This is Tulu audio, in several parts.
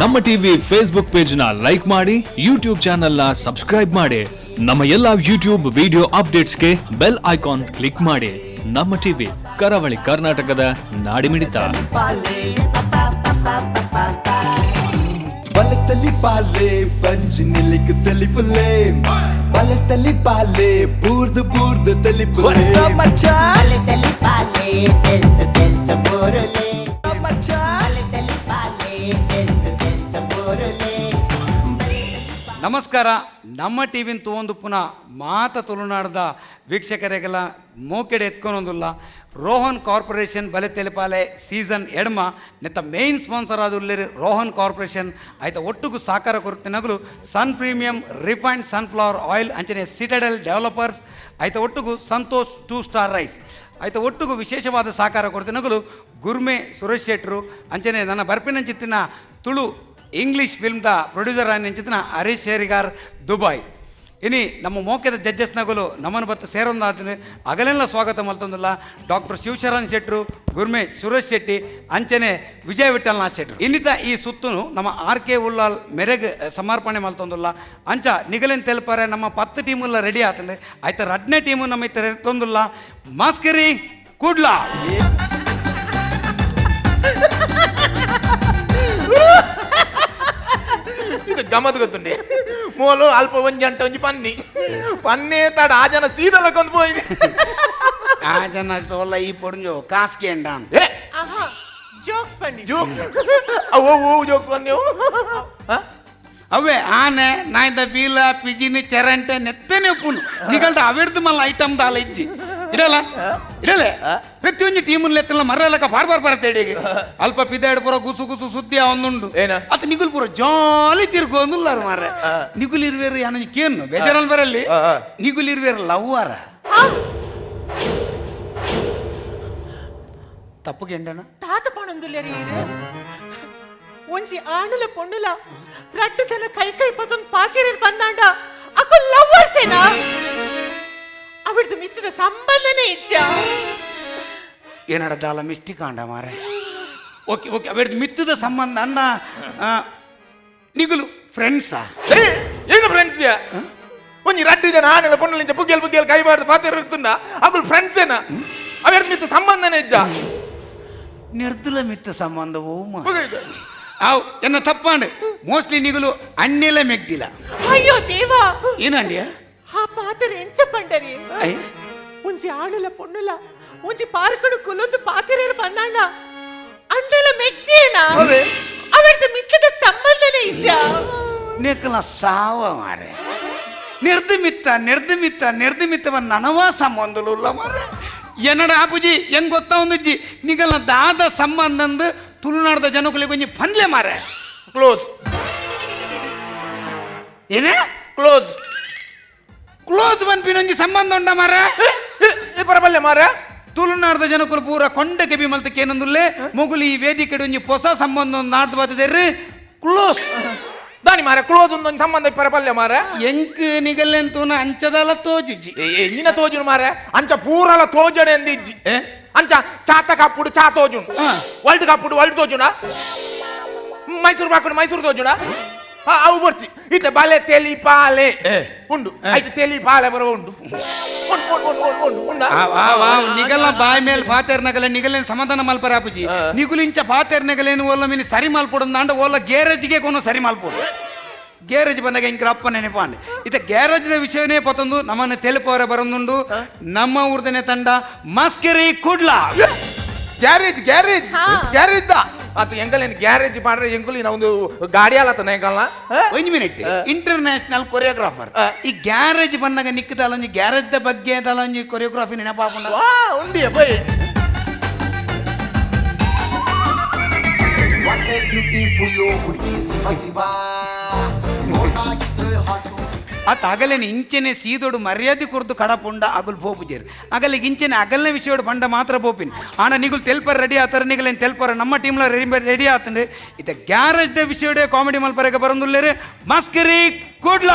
ನಮ್ಮ ಟಿವಿ ಫೇಸ್ಬುಕ್ ಪೇಜ್ ನ ಲೈಕ್ ಮಾಡಿ, ಯೂಟ್ಯೂಬ್ ಚಾನೆಲ್ ನ ಸಬ್ಸ್ಕ್ರೈಬ್ ಮಾಡಿ. ನಮ್ಮ ಎಲ್ಲಾ ಯೂಟ್ಯೂಬ್ ವಿಡಿಯೋ ಅಪ್ಡೇಟ್ಸ್ಗೆ ಬೆಲ್ ಐಕಾನ್ ಕ್ಲಿಕ್ ಮಾಡಿ. ನಮ್ಮ ಟಿವಿ, ಕರಾವಳಿ ಕರ್ನಾಟಕದ ನಾಡಿಮಿಡಿತ. ಬಲತಲಿ ಪಾಲೆ ಪಂಚ್ ನಿಲಿಕ್ ತಲಿಪುಲೆ, ಬಲತಲಿ ಪಾಲೆ ಬೂರ್ದು ಬೂರ್ದು ತಲಿಪುಲೆ. ತಲಿ ಪಾಲೆ ತೆಲ್ತ ತೆಲ್ತ ಬೋರುಲೆ, ತಲಿ ಪಾಲೆ ತೆಲ್ತ ತೆಲ್ತ ಬೋರುಲೆ. ನಮಸ್ಕಾರ. ನಮ್ಮ ಟಿವಿನ ತೂವೊಂದು ಪುನಃ ಮಾತ ತುಳುನಾಡ್ದ ವೀಕ್ಷಕರಿಗೆಲ್ಲ ಮೋಕೆಡೆ ಎತ್ಕೊನೊಂದುಲ್ಲ. ರೋಹನ್ ಕಾರ್ಪೊರೇಷನ್ ಬಲೆ ತೆಲಿಪಾಲೆ ಸೀಸನ್ ಎಡ್ಮ ನೆತ್ತ ಮೇನ್ ಸ್ಪಾನ್ಸರ್ ಆದುಲ್ಲೇರು ರೋಹನ್ ಕಾರ್ಪೊರೇಷನ್. ಆಯ್ತ ಒಟ್ಟುಗು ಸಾಕಾರ ಕೊರತಿನಗಲು Sun premium refined sunflower oil, ಅಂಚನೆ ಸಿಟಡೆಲ್ ಡೆವಲಪರ್ಸ್, ಆಯ್ತ ಒಟ್ಟುಗು ಸಂತೋಷ್ ಟೂ ಸ್ಟಾರ್ ರೈಸ್, ಆಯ್ತ ಒಟ್ಟುಗು ವಿಶೇಷವಾದ ಸಾಕಾರ ಕೊರತಿನಗಲು ಗುರ್ಮೆ ಸುರೇಶ್ ಶೆಟ್ರು, ಅಂಚನೆ ನನ್ನ ಬರ್ಪಿನಂಚಿತ್ತಿನ ತುಳು ಇಂಗ್ಲಿಷ್ ಫಿಲ್ಮ್ದ ಪ್ರೊಡ್ಯೂಸರ್ ಆನಿಂಚಿತ್ತಿನ ಹರೀಶ್ ಶೇರಿಗಾರ್ ದುಬೈ. ಇನಿ ನಮ್ಮ ಮೋಕೆದ ಜಡ್ಜಸ್ನಗಲು ನಮ್ಮನ್ನು ಬತ್ತ ಸೇರೊಂದಾತನೆ ಅಗಲೆಲ್ಲ ಸ್ವಾಗತ ಮಲ್ತೊಂದುಲ್ಲ ಡಾಕ್ಟರ್ ಶಿವಶರಣ್ ಶೆಟ್ರು, ಗುರ್ಮೆ ಸುರೇಶ್ ಶೆಟ್ಟಿ, ಅಂಚನೆ ವಿಜಯ ವಿಠಲ್ನಾಥ್ ಶೆಟ್ರು. ಇನ್ನಿತ ಈ ಸುತ್ತುನು ನಮ್ಮ ಆರ್ ಕೆ ಉಲ್ಲಾಲ್ ಮೆರೆಗ್ ಸಮರ್ಪಣೆ ಮಲ್ತೊಂದುಲ್ಲ. ಅಂಚ ನಿಗಲೆನ್ ತೆಲ್ಪರೆ ನಮ್ಮ 10 ಟೀಮುಲ್ಲ ರೆಡಿ ಆತಂದೆ. ಆಯ್ತ ರಡ್ನೇ ಟೀಮು ನಮ್ಮ ಇತ್ತ ತೊಂದುಲ್ಲ, ಮಾಸ್ಕರಿ ಕುಡ್ಲ. ಇದು ಗಮತ್ ಗೊತ್ತುಂಡೆ, ಮೋಲು ಅಲ್ಪ ಒಂಜಿ ಅಂಟ ಒಂಜಿ ಪನ್ನಿ ಪನ್ನೆ ತಡ ಆ ಜನ ಸೀದಾ ಲಕ್ಕೊಂದು ಪೋಯಿನಿ. ಆ ಜನ ತೋಲ್ಲ ಈ ಪೊಡ್ಂಜೋ ಕಾಸ್ಗೆ ಅಂಡಾನ್. ಏ. ಜೋಕ್ಸ್ ಬನ್ನಿ. ಜೋಕ್ಸ್ ಅವು ಓ ಜೋಕ್ಸ್ ಬನ್ನಿ ಅವು. ಹ? ಅವೇ ಆನೆ ನಾಯ್ದ ಬೀಲ ಪಿಜಿನಿ ಚರಂಟೆ ನೆತ್ತನೆ ಉಪ್ಪುನು ನಿಗಲ್ದ ಅವೆರ್ದು ಮಲ್ಲ ಐಟಮ್ ದಾಲ ಇಜ್ಜಿ. ಇಡಲ್ಲ ಇಡಲೆ ಪ್ರತಿಯೊಂದು ಟೀಮ್ ಲೆತ್ತಲ್ಲ ಮರ್ರಲಕ ಬಾರ್ ಬಾರ್ ಬರತ್ತೆ. ಈಗ ಅಲ್ಪ ಪಿದಾಡ್ ಪೂರ ಗುಸು ಗುಸು ಸುದ್ದಿ ಒಂದುಂಡು. ಏನ? ಅತ ನಿಗುಲ್ ಪೂರ ಜಾಲಿ ತಿರ್ಗೊಂದುಲ್ಲಾರು ಮಾರ್ರೆ. ನಿಗುಲ್ ಇರುವೇರು ಯಾನ ಕೇನು ಬೇಜಾರಲ್ಲಿ ಬರಲ್ಲಿ. ಆ, ಆ. ನಿಗುಲ್ ಇರುವೇರು ಲವ್ವಾರ ತಪ್ಪು ಗೆಂಡನ. ತಾತ ಪಣೊಂದುಲ್ಲೆರಿ ಇರು ಒಂಜಿ ಆಣುಲ ಪೊಣ್ಣುಲ ರಡ್ಡು ಜನ ಕೈ ಕೈ ಪತ್ತೊಂದು ಪಾತಿರೇರ್ ಬಂದಾಂಡ ಅಕು ಲವ್ವರ್ಸ್ ಏನಾ? ಅವಿಡ್ದು ಮಿತ್ತದ ಸಂಬಂಧನೇ ಇಜ್ಜ. ಏನಡ ದಾಲ ಮಿಸ್ಟಿಕ್ ಆಂಡ ಮಾರೆ. ಓಕೆ ಓಕೆ, ಅವೆಡ್ದು ಮಿತ್ತದ ಸಂಬಂಧ ಅಣ್ಣ. ಆ, ನಿಗುಲು ಫ್ರೆಂಡ್ಸಾ? ಏ, ಏನು ಫ್ರೆಂಡ್ಸ್? ಒಂಜಿ ರಡ್ಡು ಜನ ಆನೆಲ ಪೊಣ್ಣಲಿಂಚ ಪುಗ್ಗೆಲ್ ಪುಗ್ಗೆಲ್ ಕೈ ಬಾರ್ದು ಪಾತೆರ ಇರ್ತುಂಡ ಅಗುಲ್ ಫ್ರೆಂಡ್ಸ್ ಏನ? ಅವೆರ್ದು ಮಿತ್ತ ಸಂಬಂಧನೇ ಇಜ್ಜ. ನಿರ್ದುಲ ಮಿತ್ತ ಸಂಬಂಧವೂ ಮಾ ಪುಗೈದ. ಆವ್ ಎನ್ನ ತಪ್ಪಾಂಡ್. ಮೋಸ್ಟ್ಲಿ ನಿಗುಲು ಅಣ್ಣೆಲ ಮೆಗ್ದಿಲ್ಲ. ಅಯ್ಯೋ ದೇವಾ. ಏನಂಡಿಯ? ಆ ಪಾತೆರ ಎಂಚ ಪಂಡರಿ? ಅಯ್ಯ. ಒಂಜಿ ಆಣುಲ ಪೊಣ್ಣುಲ ಒಂಜಿ ಪಾರ್ಕಡು ಕುಲೊಂದು ಪಾತಿರೇರ್ ಬಂದಾಂಡ ಅಂಡಲ ಮೆಗ್ದಿಯೇನಾ? ಅವೇ. ಅವಿಡ್ದು ಮಿತ್ತದ ಸಂಬಂಧನೇ ಇಜ್ಜ. ನೆಕ್ಕಲ ಸಾವ ಮಾರೆ. ನಿರ್ದು ಮಿತ್ತ ನಿರ್ದು ಮಿತ್ತ ನಿರ್ದು ಮಿತ್ತವ ನನವ ಸಂಬಂಧಲು ಉಲ್ಲ ಮಾರೆ. ಎನ್ನಡ ಆಪುಜಿ ಹೆಂಗ್ ಗೊತ್ತಾ ಒಂದುಜ್ಜಿ ನಿಗಲ್ನ ದಾದ ಸಂಬಂಧಂದು ತುಳುನಾಡ್ದ ಜನಕುಲಿಗೆ ಒಂಜಿ ಪನ್ಲೆ ಮಾರೆ. ಕ್ಲೋಸ್. ಏನೇ? ಕ್ಲೋಸ್. ಕ್ಲೋಸ್ ಪನ್ಪಿನ ಒಂಜಿ ಸಂಬಂಧ ಉಂಡ ಮಾರ? ಈ ಪರಬಲ್ಲೆ ಮಾರ. ತುಳುನಾಡ್ದ ಜನಕುಲು ಪೂರ ಕೊಂಡ ಕೆಬಿ ಮಲ್ತಕ್ಕೆ ಏನಂದುಲ್ಲೆ ಮೊಗುಲು ಈ ವೇದಿಕೆ ಒಂಜಿ ಹೊಸ ಸಂಬಂಧ ಒಂದು ನಾಡ್ದು ಬತ್ತದೇರ್ರಿ ಕ್ಲೋಸ್. ದಾನಿ ಮಾರ, ಕ್ಲೋಸ್ ಒಂದೊಂದು ಸಂಬಂಧ ಪರಬಲ್ಲೆ ಮಾರ. ಎಂಕ್ ನಿಗಲ್ಲೆಂತೂನ ಅಂಚದಲ ತೋಜಿಜಿ. ಏ, ಏ, ನಿನ್ನ ತೋಜುನು ಮಾರ, ಅಂಚ ಪೂರಲ ತೋಜಡೆ ಅಂದಿಜ್ಜಿ. ಏ? ಅಂಚ ಚಾತ ಕಾಪುಡು ಚಾ ತೋಜುನು. ಹಾ. ವರ್ಲ್ಡ್ ಕಾಪುಡು ವರ್ಲ್ಡ್ ತೋಜುನ, ಮೈಸೂರು ಪಾಕುಡು ಮೈಸೂರು ತೋಜುನ. ಅವು ಬರ್ಚಿ ಇತ್ತೆ ಬಲೆ ತೆಲಿ ಪಾಲೆ. ಏ. ಉಂಡು ಐಟ್ ತೆಲಿ ಪಾಲೆ ಬರೋ ಉಂಡು ಉಂಡು ಉಂಡು ಉಂಡು ಉಂಡು ಉಂಡು ಉಂಡ. ನಿಗಲ್ಲ ಬಾಯ್ ಮೇಲೆ ಪಾತೇರ್ ನಗಲ ನಿಗಲೇನ್ ಸಮಾಧಾನ ಮಲ್ಪರ ಆಪುಜಿ. ನಿಗುಲಿಂಚ ಪಾತೇರ್ ನಗಲೇನು ಓಲ್ಲ ಮಿನಿ ಸರಿ ಮಲ್ಪೊಡು ಅಂಡ ಓಲ್ಲ ಗ್ಯಾರೇಜ್ಗೆ ಕೊನು ಸರಿ ಮಲ್ಪೊಡು. ಗ್ಯಾರೇಜ್ ಬಂದಾಗ ಇಂಕ್ರ ಅಪ್ಪ ನೆನಪಾಂಡೆ. ಇತ್ತ ಗ್ಯಾರೇಜ್ದ ವಿಷಯನೇ ಪತ್ತೊಂದು ನಮ್ಮನ್ನು ತೆಲುಪವರ ಬರೊಂದುಂಡು ನಮ್ಮ ಊರ್ದನೆ ತಂಡ ಮಸ್ಕಿರಿ ಕುಡ್ಲ. Garage garage. ಹಾ. ಗ್ಯಾರೇಜ್ the ಅದು ಎಂಗಲ್ ಗ್ಯಾರೇಜ್ ಮಾಡ್ರೆ ಎಂಗುಲಿ ಒಂದು ಗಾಡಿ ಅಲ್ಲತನ ಎಂಗಲ್ನ. ಒಂಜಿ ಮಿನಿಟ್, ಇಂಟರ್ನ್ಯಾಷನಲ್ ಕೊರಿಯೋಗ್ರಾಫರ್. ಈ ಗ್ಯಾರೇಜ್ ಬಂದಾಗ ನಿಕ್ಕದಲ್ಲ ಒಂಜಿ ಗ್ಯಾರೇಜ್ the ಬಗ್ಗೆ ದಲ್ಲ ಒಂಜಿ ಕೊರಿಯೋಗ್ರಫಿ ನೆನಪಾಪುಂಡ? ವಾ ಉಂಡಿಯ ಬೈ. ಬ್ಯೂಟಿಫುಲ್ ಹುಡುಗಿ ಶಿವ ಶಿವ ನೋಡಾಗಿದ್ರೆ ಹಾಟು. ಆತ ಅಗಲೇನೆ ಇಂಚೆನೆ ಸೀದೋಡು ಮರ್ಯಾದೆ ಕೊರ್ದು ಕಡಪುಂಡ ಅಗುಲ್ ಪೋಪುಜೇರು. ಅಗಲಿಗೆ ಇಂಚೆನೆ ಅಗಲ್ನ ವಿಷಯೋಡು ಬಂಡ ಮಾತ್ರ ಪೋಪಿನ್. ಆನ ನಿಗುಲ್ ತೆಲ್ಪರ್ ರೆಡಿ ಆತಾರೆ. ನಿಗಲೇನು ತೆಲ್ಪರ ನಮ್ಮ ಟೀಮ್ಲ ರೆಡಿ ರೆಡಿ ಆತಂದೆ. ಇತ ಗ್ಯಾರೇಜ್ the ವಿಷಯೋಡೆ ಕಾಮಿಡಿ ಮಲ್ಪರೆಗೆ ಬರಂದುಲ್ಲೇರು ಮಸ್ಕರಿ ಕುಡ್ಲ.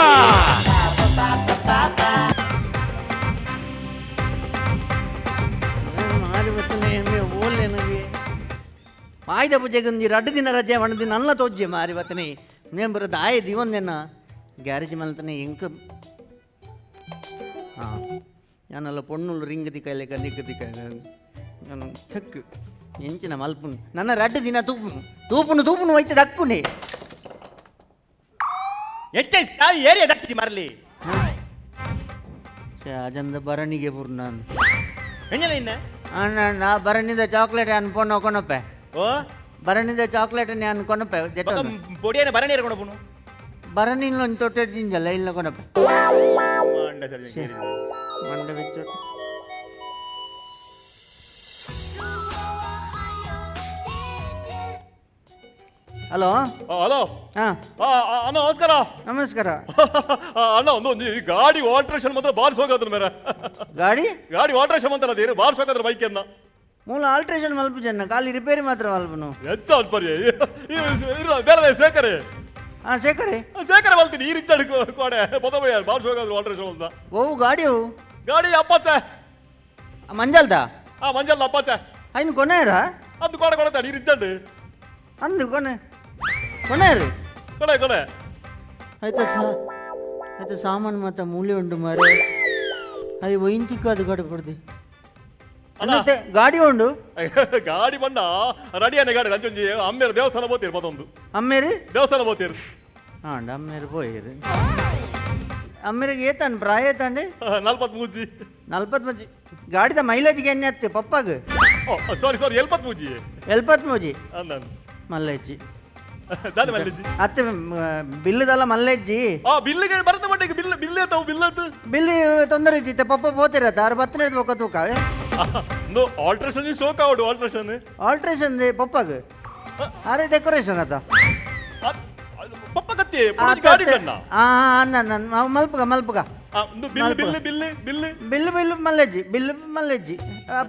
ಆಯ್ದ ಪೂಜೆಗೆ ಒಂಜಿ ರಡ್ಡು ದಿನ ರಜೆ ಮಣದಿ ನಲ್ಲ ತೋಜ್ಜೆ ಮಾರಿ ಬತ್ತನೆ ನೇಮ್ ಬರೋದು ಆಯ್ ದಿವೊಂದೆನ್ನ ಗ್ಯಾರೇಜ್ ಮಲ್ತನೆ ಎಂಕ ಹಾಂ ಯಾನಲ್ಲ ಪೊಣ್ಣುಲು ರಿಂಗ್ ದಿಕ್ಕಲೆ ನಿಕ್ಕ ದಿಕ್ಕಲೆ ನಾನು ಚಕ್ ಎಂಚಿನ ಮಲ್ಪುನು ನನ್ನ ರಡ್ಡು ದಿನ ತೂಪುನು ತೂಪುನು ತೂಪುನು ಹೋಯ್ತದ ಅಕ್ಕುನೆ ಎಚ್ಚ ಏರಿಯಾ ದಕ್ಕಿದಿ ಮರಲಿ. ಅಜಂದ ಭರಣಿಗೆ ಪೂರ್ಣ. ಎಂಜಲ ಇನ್ನ? ಅಣ್ಣ, ನಾ ಭರಣಿದ ಚಾಕ್ಲೇಟ್ ಅನ್ಪೊಣ್ಣು ಕೊನಪೆ. ಓ. ಭರಣಿದ ಚಾಕ್ಲೇಟ್ ನಾನು ಕೊನಪೆ. ಪೊಡಿಯನ ಭರಣಿ ಕೊಡಪುನು. ಭರಣಿ ಒಂದು ತೊಟ್ಟೆ ಜಿಂಜಲ್ಲ ಇಲ್ಲ ಕೊನಪೆ. ಮಂಡ ಸರಿ. ಮಂಡ ಬಿಚ್ಚು. ಹಲೋ. ಹಲೋ. ಹಾ. ಅಣ್ಣ, ನಮಸ್ಕಾರ. ನಮಸ್ಕಾರ. ಅಣ್ಣ, ಒಂದು ಈ ಗಾಡಿ ಆಲ್ಟ್ರೇಷನ್ ಮಾತ್ರ ಬಾರ್ಸ್ ಹೋಗೋದ್ರ ಮೇರೆ. ಗಾಡಿ? ಗಾಡಿ ಆಲ್ಟ್ರೇಷನ್ ಅಂತಲ್ಲ, ದೇರು ಬಾರ್ಸ್ ಹೋಗೋದ್ರ ಬೈಕ್ ಅನ್ನ. ಮೂಲ ಆಲ್ಟ್ರೇಷನ್ ಮಲ್ಪು ಜನ, ಖಾಲಿ ರಿಪೇರಿ ಮಾತ್ರ ಮಲ್ಪುನು. ಹೆಚ್ಚ ಅಲ್ಪರಿ ಬೇರೆ ಸೇಕರೆ. ಹಾ, ಶೇಖರೆ. ಸೇಕರೆ ಮಲ್ತೀನಿ ಈ ರಿಚಾರ್ಡ್ ಕೋಡೆ ಪದಬಯ್ಯ ಬಾರ್ಸ್ ಹೋಗೋದ್ರ ಆಲ್ಟ್ರೇಷನ್ ಅಂತ. ಓ, ಗಾಡಿ ಅವು? ಗಾಡಿ ಅಪ್ಪಾಚೆ. ಮಂಜಲ್ದ? ಆ, ಮಂಜಲ್ದ ಅಪ್ಪಾಚೆ. ಐನು ಕೊನೆಯರ? ಅದು ಕೋಡೆ ಕೊಡತ್ತ ಈ ರಿಚಾರ್ಡ್. ಅಂದು ಕೊನೆ ಕೊನೆಯರು. ಕೊಡೆ ಕೊಡೆ. ಆಯ್ತಾ ಸಾ ಆಯ್ತಾ, ಸಾಮಾನು ಮಾತ ಮೂಲೆ ಉಂಟು ಮಾರೆ, ಅದು ಒಯಿಂತಿಕ್ಕು ಅದು ಗಾಡಿ ಪಡ್ದು. ಅಣ್ಣ. ಗಾಡಿ ಉಂಡು. ಗಾಡಿ ಬಣ್ಣ ರೆಡಿಯಾನೆ ಗಾಡಿ ಅಂಚೊಂಜಿ ಅಮ್ಮೇರ ದೇವಸ್ಥಾನ ಬೋತೀರು ಮತ್ತೊಂದು. ಅಮ್ಮೇರು? ದೇವಸ್ಥಾನ ಬೋತೀರು. ಹಾಂ, ಅಮ್ಮೇರು ಪೋಯಿರು. ಅಮ್ಮೇರಿಗೆ ಏತಾಂಡ್ ಪ್ರಾಯ ಏತಾಂಡು? 43. 43. ಗಾಡಿದ ಮೈಲೇಜ್ಗೆ ಎಣ್ಣೆ ಹತ್ತೆ ಪಪ್ಪಾಗ. ಓ ಸಾರಿ ಸಾರಿ, 73. 73. ಅಂದ. ಮಲ್ಲೆಜ್ಜಿ. ದಾದ ಮಲ್ಲೆಜ್ಜಿ? ಅತ್ತೆ, ಬಿಲ್ಲುದಲ್ಲ ಮಲ್ಲೆಜ್ಜಿ. ಆ ಬಿಲ್ಲಿಗೆ ಬರುತ್ತೆ ಮಟ್ಟಿಗೆ ಬಿಲ್ ಬಿಲ್ ಏತಾವು ಬಿಲ್ ಆತು. ಬಿಲ್ ತೊಂದರೆ ಇದ್ದಿತ್ತೆ, ಪಪ್ಪ ಪೋತಿರತ್ತ ಆರು ಬತ್ತನೇ ಬೊಕ್ಕ ತೂಕ. ಆಲ್ಟ್ರೇಷನ್ ಶೋಕ್ ಆವಡು ಆಲ್ಟ್ರೇಷನ್. ಆಲ್ಟ್ರೇಷನ್ ಪಪ್ಪಾಗ ಅರೆ ಡೆಕೋರೇಷನ್ ಆತ. ಪಪ್ಪ ಕತ್ತಿ ಗಾಡಿ ಬಣ್ಣ. ಆ ಅನ್ನ ಮಲ್ಪಗ ಮಲ್ಪಗ. Bill bill bill bill. Bill bill ಮಲ್ಲೆಜ್ಜಿ, bill ಮಲ್ಲೆಜ್ಜಿ.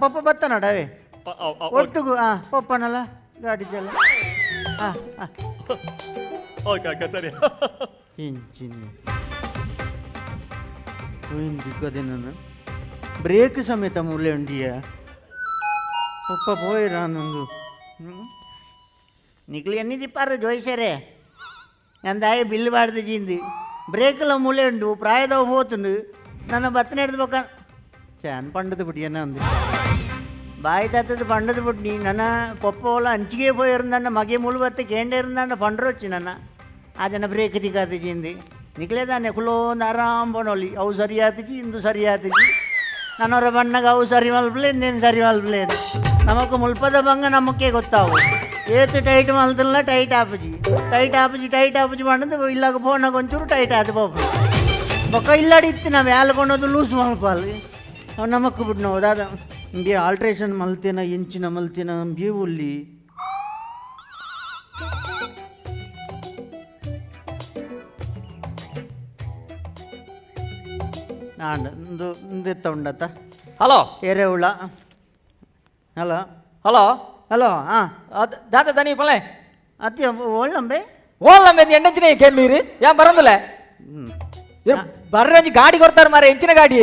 ಪಪ್ಪ ಬತ್ತನಡ ಅವೇ ಒಟ್ಟುಗು. ಆ ಪಪ್ಪನಲ್ಲ ಗಾಡಿ ಚೆಲ್ಲ. ಆ ಆ. ಓಕೆ ಓಕೆ, ಸರಿ. ಇಂಚಿನ ನಾನು ಬ್ರೇಕ್ ಸಮೇತ ಮೂಲೆ ಉಂಡಿಯ ಪಪ್ಪ ಪೋಯಿರ ನಂದು ನಿಕ್ಲಿ ಎನ್ನಿ ತಿಪ್ಪಾರು ಜೋಯಿಸರೆ ನಂದಾಯ ಬಿಲ್ ಬಾಡ್ದು ಜಿಂದು ಬ್ರೇಕ್ಲ ಮೂಲೆ ಉಂಡು ಪ್ರಾಯದವ ಹೋತುಂಡು ನನ್ನ ಬತ್ತನೆ ಹಿಡ್ದು ಬೊಕ್ಕ ಚಾನ್ ಪಂಡದ ಬಿಡಿ ಅಂದು ಬಾಯಿ ತಾತದ ಪಂಡದ ಬಿಡ್ನಿ. ನನ್ನ ಪೊಪ್ಪ ಓಲ ಅಂಚಿಗೆ ಪೋಯಿರುಂದಣ್ಣ ಮಗೆ ಮುಳು ಬತ್ತೆ ಕೇಂಡೆ ಇರುಂದಣ್ಣ ಪಂಡ್ರೊಚ್ಚಿ ನನ್ನ ಅದನ್ನ ಬ್ರೇಕ್ ತಿಕ್ಕಾತ ಜಿಂದು ನಿಕ್ಲೇದಾನೆ ಕುಲೋಂದು ಆರಾಮ್ ಪಣೋಲಿ. ಅವು ಸರಿ ಆತಿಜಿ, ಇಂದು ಸರಿ ಆತಿಜಿ. ನನ್ನವರ ಬಣ್ಣಗ ಅವು ಸರಿ ಮಲ್ಪಲೆ, ಇನ್ನೇನು ಸರಿ ಮಲ್ಪಲೆ. ನಮಕ್ ಮುಲ್ಪದ ಬಂಗ ನಮಕ್ಕೆ ಗೊತ್ತಾವು. ಏತು ಟೈಟ್ ಮಲ್ತಲ್ಲ ಟೈಟ್ ಆಪುಜಿ ಟೈಟ್ ಆಪುಜಿ ಟೈಟ್ ಆಪುಜಿ ಪಂಡದು ಇಲ್ಲಾಗ ಫೋನಾಗ ಒಂಚೂರು ಟೈಟ್ ಆತು ಪೋಪು ಬೊಕ್ಕ ಇಲ್ಲಾಡಿ ಇತ್ತು. ನಾವು ಯಾಲ್ ಕೊಂಡೋದು ಲೂಸ್ ಮಲ್ಪಾలి ಅವು ನಮಕ್ ಬಿಟ್ಟು ನಾವು ದಾದ ಇಂಬಿ ಆಲ್ಟ್ರೇಷನ್ ಮಲ್ತೇನ ಇಂಚಿನ ಮಲ್ತೇನ ಅಂಬಿ ಉಲ್ಲಿ ಆಂಡ್ ಇಂದು ಇಂದೆತ್ತ ಉಂಡತ್ತ. ಹಲೋ. ಎರೆ ಉಳ್ಳ. Hello. Hello. Hello, ಹಾಂ. ದಾದ ದನಿ ಪಲ್ಲೆ. ಅತ್ತಿ ಓಳ್ಳಂಬೆ. ಓಲ್ಲಂಬೆ ಎಂಡಂಚಿನ ಕೇಳ್ಮೀರಿ ಯಾ ಬರಂದಿಲ್ಲ. ಬರ್ರಂಜಿ ಗಾಡಿ ಕೊಡ್ತಾರೆ ಮಾರೆ, ಎಂಚಿನ ಗಾಡಿ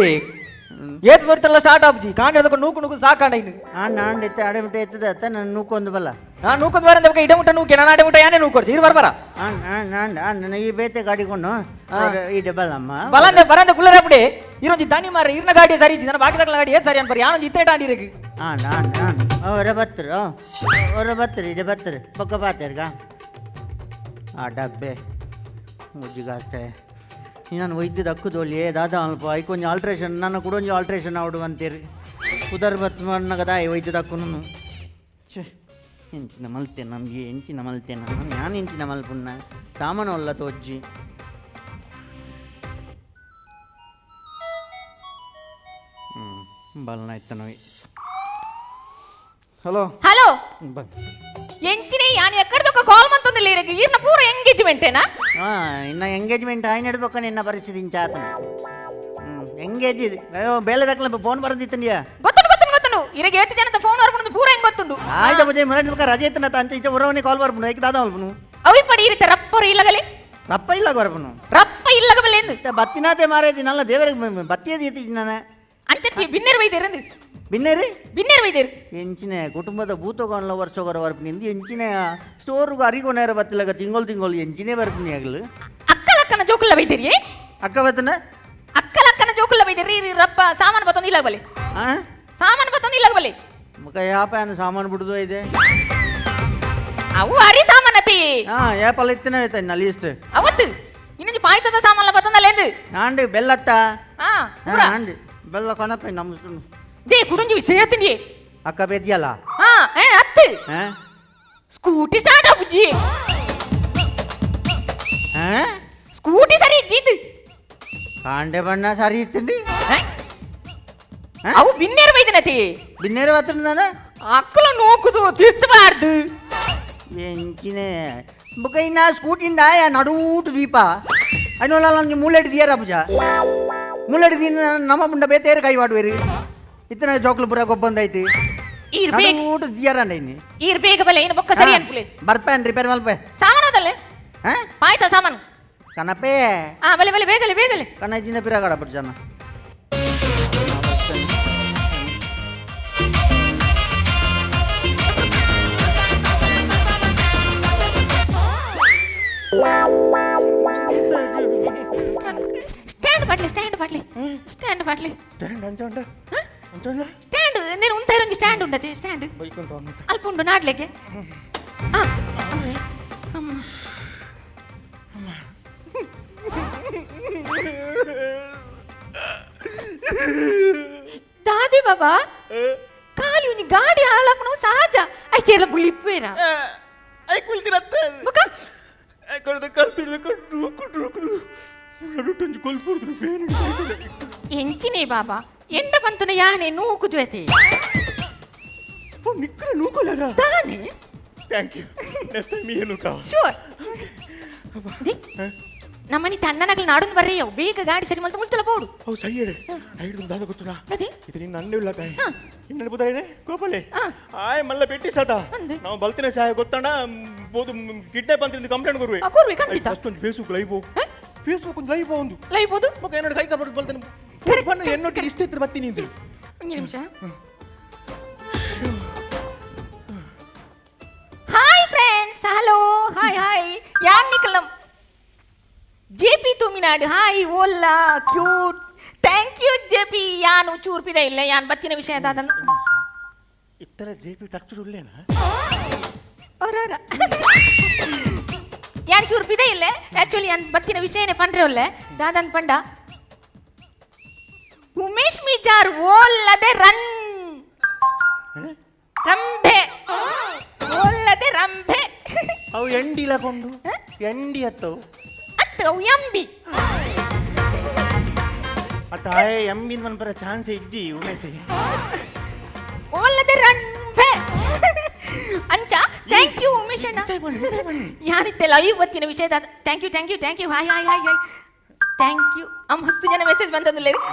ಏತ್ ಬರ್ತಾರಲ್ಲ ಸ್ಟಾರ್ಟ್ ಆಪ್ಜಿ ಕಾಂಡ ಅದಕ್ಕೆ ನೂಕು ನೂಕು ಸಾಕಾಂಡ ಇನ್ನು. ಆಂಡ್ ಆಂಡ್ ಎತ್ತ ಅಡೆ ಮುಟ್ಟ ಎತ್ತದ ಅತ್ತ ನಾನು ನೂಕೊಂದು ಬಲ್ಲ. ನಾನು ನೂಕೊಂದು ಬರಂದ ಬೊಕ್ಕ ಇಡ ಮುಟ್ಟ ನೂಕೆ, ನಾನು ಅಡೆ ಮುಟ್ಟ ಯಾನೇ ನೂಕೊಡ್ಸಿ ಇರು ಬರ್ಬಾರ. ಆಂಡ್ ಆಂಡ್ and and ನನ್ನ ಈ ಬೇತೆ ಗಾಡಿ ಕೊಂಡು ಈ ಡಬಲ್ ಅಮ್ಮ. ಬಲಂದೆ ಬರಂದೆ ಕುಲ್ಲರೆ ಅಪ್ಪಡಿ ಇರೊಂಜಿ ದನಿ ಮಾರೆ, ಇರ್ನ ಗಾಡಿ ಸರಿ ಇಜ್ಜಿ, ನನ್ನ ಬಾಕಿ ತಕ್ಕಲ ಗಾಡಿ ಏತ್ ಸರಿ ಅನ್ಪರಿ ಯಾನೊಂಜಿ ಇತ್ತೇ ಟಾಂಡಿ ಇರಕ್ಕೆ. ಆಂಡ್ ಆಂಡ್ and ಅವರ ಬತ್ತರು ಅವರ ಬತ್ತರು ಇಡೆ ಬತ್ತರು ಪಕ್ಕ ಪಾತೇರ್ಗ ಆ ಡಬ್ಬೆ ಮುಜ್ಜಿಗಾಸ್ತೆ. ನಾನು ವೈದ್ಯದ ಅಕ್ಕದೋಲಿ ದಾದಾ ಅಲ್ಪ ಐಕೊಂಜಿ ಆಲ್ಟ್ರೇಷನ್ ನನ್ನ ಕೂಡ ಒಂಜಿ ಆಲ್ಟ್ರೇಷನ್ ಆವಡು ಅಂತೀರಿ ಉದರ್ ಬತ್ ಮಣ್ಣಗದಾಯ್ ವೈದ್ಯದ ಅಕ್ಕುನು. ಛೇ, ಎಂಚಿನ ಮಲ್ತೆ ನಮಗೆ ಎಂಚಿನ ಮಲ್ತೆ ನಾನು ನಾನು ಎಂಚಿನ ಮಲ್ಪುಣ್ಣ ಸಾಮಾನು ಅಲ್ಲ ತೋಜ್ಜಿ. ಹ್ಞೂ ಬಲ್ನಾಯ್ತು ನೋಯ್. ಹಲೋ. ಹಲೋ. ಬ ಎಂಚಿನೇ ಯಾನ್ ಎಕ್ಕಡ್ದೊಕ್ಕ ಕಾಲ್ ಮಂತೊಂದಿಲ್ಲ ಇರಗೆ ಈರ್ನ ಪೂರ ಎಂಗೇಜ್ಮೆಂಟ್ ಏನಾ? ಹಾಂ, ಇನ್ನು ಎಂಗೇಜ್ಮೆಂಟ್ ಆಯ್ನ ಹಿಡ್ಬೇಕ ನಿನ್ನ ಪರಿಸ್ಥಿತಿ ಇಂಚಾತನ. ಹ್ಞೂ, ಎಂಗೇಜ್ ಇದು ಅಯ್ಯೋ ಬೇಲೆ ದಕ್ಕಲ ಫೋನ್ ಬರೋದಿತ್ತಂದ್ಯಾ. ಗೊತ್ತುಂಡು ಗೊತ್ತುಂಡು ಗೊತ್ತುಂಡು, ಇರಗೆ ಏತು ಜನದ ಫೋನ್ ಬರ್ಪುಂಡು ಪೂರ ಹೆಂಗ್ ಗೊತ್ತುಂಡು. ಆಯ್ತು ಬಜೆ ಮರ ರಜೆ ಇತ್ತನ ಅಂಚೆ ಇಚ್ಚ ಉರವನಿ ಕಾಲ್ ಬರ್ಪುನು ಏಕ ದಾದ ಮಲ್ಪುನು. ಅವಿ ಪಡಿ ಇರಿತ ರಪ್ಪರು ಇಲ್ಲಗಲೆ. ರಪ್ಪ ಇಲ್ಲ ಬರ್ಪುನು. ರಪ್ಪ ಇಲ್ಲಗ ಬಲ್ಲೇಂದು. ಬತ್ತಿನಾತೆ ಮಾರೇದಿ ನಲ್ಲ ದೇವರಿಗೆ ಬತ್ತಿಯದಿ ಇತ್ತಿ ನಾನು. ಅಂಚೆ ಬಿನ್ನೆರ್ ಬೈದಿರಂದು. ಬಿನ್ನೇರಿ ಬಿನ್ನೇರು ಬೈದೇರು ಎಂಚಿನ ಕುಟುಂಬದ ಭೂತಗೊಂಡ್ಲ ವರ್ಷಗೊರ ಬರ್ಪಿನಿಂದ ಎಂಚಿನ ಸ್ಟೋರ್ಗು ಅರಿಗೊನೇರ ಬತ್ತಿಲ್ಲಗ ತಿಂಗಳು ತಿಂಗಳು ಎಂಚಿನೇ ಬರ್ಪಿನಿ ಆಗಲು. ಅಕ್ಕಲಕ್ಕನ ಜೋಕುಲ್ಲ ಬೈದೇರಿ. ಅಕ್ಕ ಬತ್ತನ. ಅಕ್ಕಲಕ್ಕನ ಜೋಕುಲ್ಲ ಬೈದೇರಿ ರೀ ರಪ್ಪ ಸಾಮಾನು ಬತ್ತೊಂದು ಇಲ್ಲ ಬಲೆ. ಆ ಸಾಮಾನು ಬತ್ತೊಂದು ಇಲ್ಲ ಬಲೆ. ಮುಖ ಯಾಪ ಏನು ಸಾಮಾನು ಬಿಡುದು ಇದೆ. ಅವು ಅರಿ ಸಾಮಾನತಿ. ಹಾ ಏಪಲ್ಲ ಇತ್ತನೇ ಆಯ್ತು ಲೀಸ್ಟ್. ಅವತ್ತು ಇನ್ನೊಂದು ಪಾಯಸದ ಸಾಮಾನ್ಲ ಬತ್ತೊಂದಲ್ಲ ಎಂದು. ಆಂಡು ಬೆಲ್ಲತ್ತ. ಹಾ ಆಂಡು ಬೆಲ್ಲ ಕಣಪ್ಪ ನಮ್ಮ. They ಕುಡುಂಜಿ ಸೇರ್ತೀನಿ. ಅಕ್ಕ ಬೇದ್ಯಲ್ಲ. ಹಾ ಏ ಅತ್ತು. Scooty start ಅಬುಜಿ. ಸ್ಕೂಟಿ ಸರಿ ಇಜ್ಜಿದ್ದು. ಕಾಂಡೆ ಬಣ್ಣ ಸರಿ ಇತ್ತಂಡಿ. ಅವು ಬಿನ್ನೇರು ಬೈದನತಿ. ಬಿನ್ನೇರು ಬತ್ತಂದಾನ. ಅಕ್ಕಲ ನೋಕುದು ತಿರ್ತಬಾರ್ದು. ಎಂಚಿನೇ ಬುಕ್ಕ ಇನ್ನ ಸ್ಕೂಟಿಂದ ನಡೂಟು ದೀಪ ಅನ್ನೋಲ್ಲ ನನಗೆ ಮೂಲೆಡ್ ದಿಯಾರ ಪೂಜಾ ಮೂಲೆಡ್ ದಿನ ನಮ್ಮ ಮುಂಡ ಬೇತೇರು ಕೈ ವಾಡುವೇರಿ ಇತ್ತನ ಜೋಕ್ಲು ಪುರ ಗೊಬ್ಬಂದೈತಿ. ನಡೂಟು ದಿಯಾರ ಇನ್ನು. ಈರ್ ಬೇಗ ಬಲೆ ಇನ್ನು ಬೊಕ್ಕ ಸರಿ ಅನ್ಪುಲೆ. ಬರ್ಪೇನ್ ರಿಪೇರ್ ಮಲ್ಪೆ. ಸಾಮಾನು ಅದಲ್ಲೇ ಪಾಯಸ ಸಾಮಾನು ಕನಪೆ. ಹಾ ಬಲೆ ಬಲೆ ಬೇಗಲೆ ಬೇಗಲೆ. ಕನಜಿನ ಪಿರಗಡ ಪುಜಾನ. Stand bottle stand bottle stand bottle stand ಅಂಚ ಉಂಟ ಸ್ಟ್ಯಾಂಡ್ నేను ఉంటారు ಸ್ಟ್ಯಾಂಡ್ ಉಂಟದೆ ಸ್ಟ್ಯಾಂಡ್ ಅಲ್ಪ ಉಂಟು ನಾಡ್ಲಿಕ್ಕೆ. ದಾದಿ ಬಾಬಾ ಖಾಲಿ ಉನಿ ಗಾಡಿ ಹಾಳಾಪಣ ಸಹಜ I Kerala ಬುಳಿಪ್ಪೇರ I ಕುಲ್ತಿರತ್ತ ಮುಖ I ಕೊಡದ ಕಲ್ತಿಡ್ದ ಕಟ್ಟು ಕುಟ್ಟು ನಡುಟೊಂಜಿ ಕೊಲ್ಪುರ್ದು ಫೇನ್. ಎಂಚಿನೇ ಬಾಬಾ ಎಂಡ ಬಂತುನ ಯಾನೆ ನೂಕುದ್ವೆತಿ. ನಿಕ್ಕರೆ ನೂಕೊಲ್ಲರ ತಾನೆ. Thank you next time ಏನು ಕಾ ಶೂರ್. ನಮ್ಮನಿ ತಣ್ಣನಗಲ್ ನಾಡೊಂದು ಬರ್ರೆಯವು ಬೇಗ ಗಾಡಿ ಸರಿ ಮಲ್ತು ಮುಲ್ತಲ ಪೋಡು. ಅವು ಸೈ ಹೇಳು ಐದು ದಾದ ಗೊತ್ತುನಾ ಅದೇ ಇದು ನಿನ್ನ ಅಣ್ಣ ಇಲ್ಲ ತಾಯಿ ಇನ್ನಲ್ಲಿ ಬುದಾಯಿನೆ ಗೋಪಾಲೆ ಆಯ್ ಮಲ್ಲ ಪೆಟ್ಟಿ ಸಾತ ನಾವು ಬಲ್ತಿನ ಶಾಯ ಗೊತ್ತಣ್ಣ ಬೋದು ಕಿಡ್ನಾಪ್ ಅಂತ ಕಂಪ್ಲೇಂಟ್ ಕೊರುವೆ. ಕೊರುವೆ ಖಂಡಿತ. ಫಸ್ಟ್ ಒಂದು ಫೇಸ್ಬುಕ್ ಲೈವ್ ಫೇಸ್ಬುಕ್ ಒಂದು ಲೈವ್ ಒಂದು ಲೈವ್ ಬೋದು ಮಗ ಏನೋಡು ಕೈ ಕಬಡ್ಡಿ ಬಲ್ತೇನೆ ಬಣ್ಣ ಎನ್ನೊಟ್ಟಿಗೆ ಇಷ್ಟ ಇತ್ತು ಬರ್ತೀನಿ ಅಂತ. ಒಂದು ನಿಮಿಷ. Hi friends, hello, hi hi. ಯಾರ್ ನಿಕಲಂ ಜೆ ಪಿ ತುಮಿನಾಡು ಹಾಯ್ ಓಲ್ಲಾ cute thank you J P. ಯಾನು ಚೂರ್ಪಿದ ಇಲ್ಲ ಯಾನ್ ಬತ್ತಿನ ವಿಷಯ ದಾದನ್ ಇತ್ತರ ಜೆ ಪಿ ಟಚ್ ಉಳ್ಳೇನಾ ಅವರವರ ಯಾನ್ ಚೂರ್ಪಿದ ಇಲ್ಲ ಆಕ್ಚುಲಿ ಯಾನ್ ಬತ್ತಿನ ವಿಷಯನೇ ಪಂಡ್ರೆ ಒಲ್ಲೆ ದಾದನ್ ಪಂಡ ಉಮೇಶ್ ಮಿಜಾರ್ ಓಲ್ಲದೆ ರನ್ ರಂಭೆ ಓಲ್ಲದೆ ರಂಭೆ. ಅವು ಎಂಡಿಲ ಕೊಂಡು ಎಂಡಿ ಹತ್ತವು ಅತ್ತು ಅವು ಎಂಬಿ ಅತ್ತ ಆಯ್ ಎಂಬಿನ ಮನ್ಪರ ಚಾನ್ಸ್ ಇಜ್ಜಿ ಉಮೇಶ್. ಓಲ್ಲದೆ ರಂಭೆ ಅಂಚ thank you Umesh ಅಣ್ಣ. ಯಾರಿತ್ತೆ ಲೈವ್ ಬತ್ತಿನ ವಿಷಯ thank you thank you thank you hi hi hi hi thank you. ಅಮ್ಮ ಮಸ್ತ್ ಜನ ಮೆಸೇಜ್ ಬಂದದ್ದು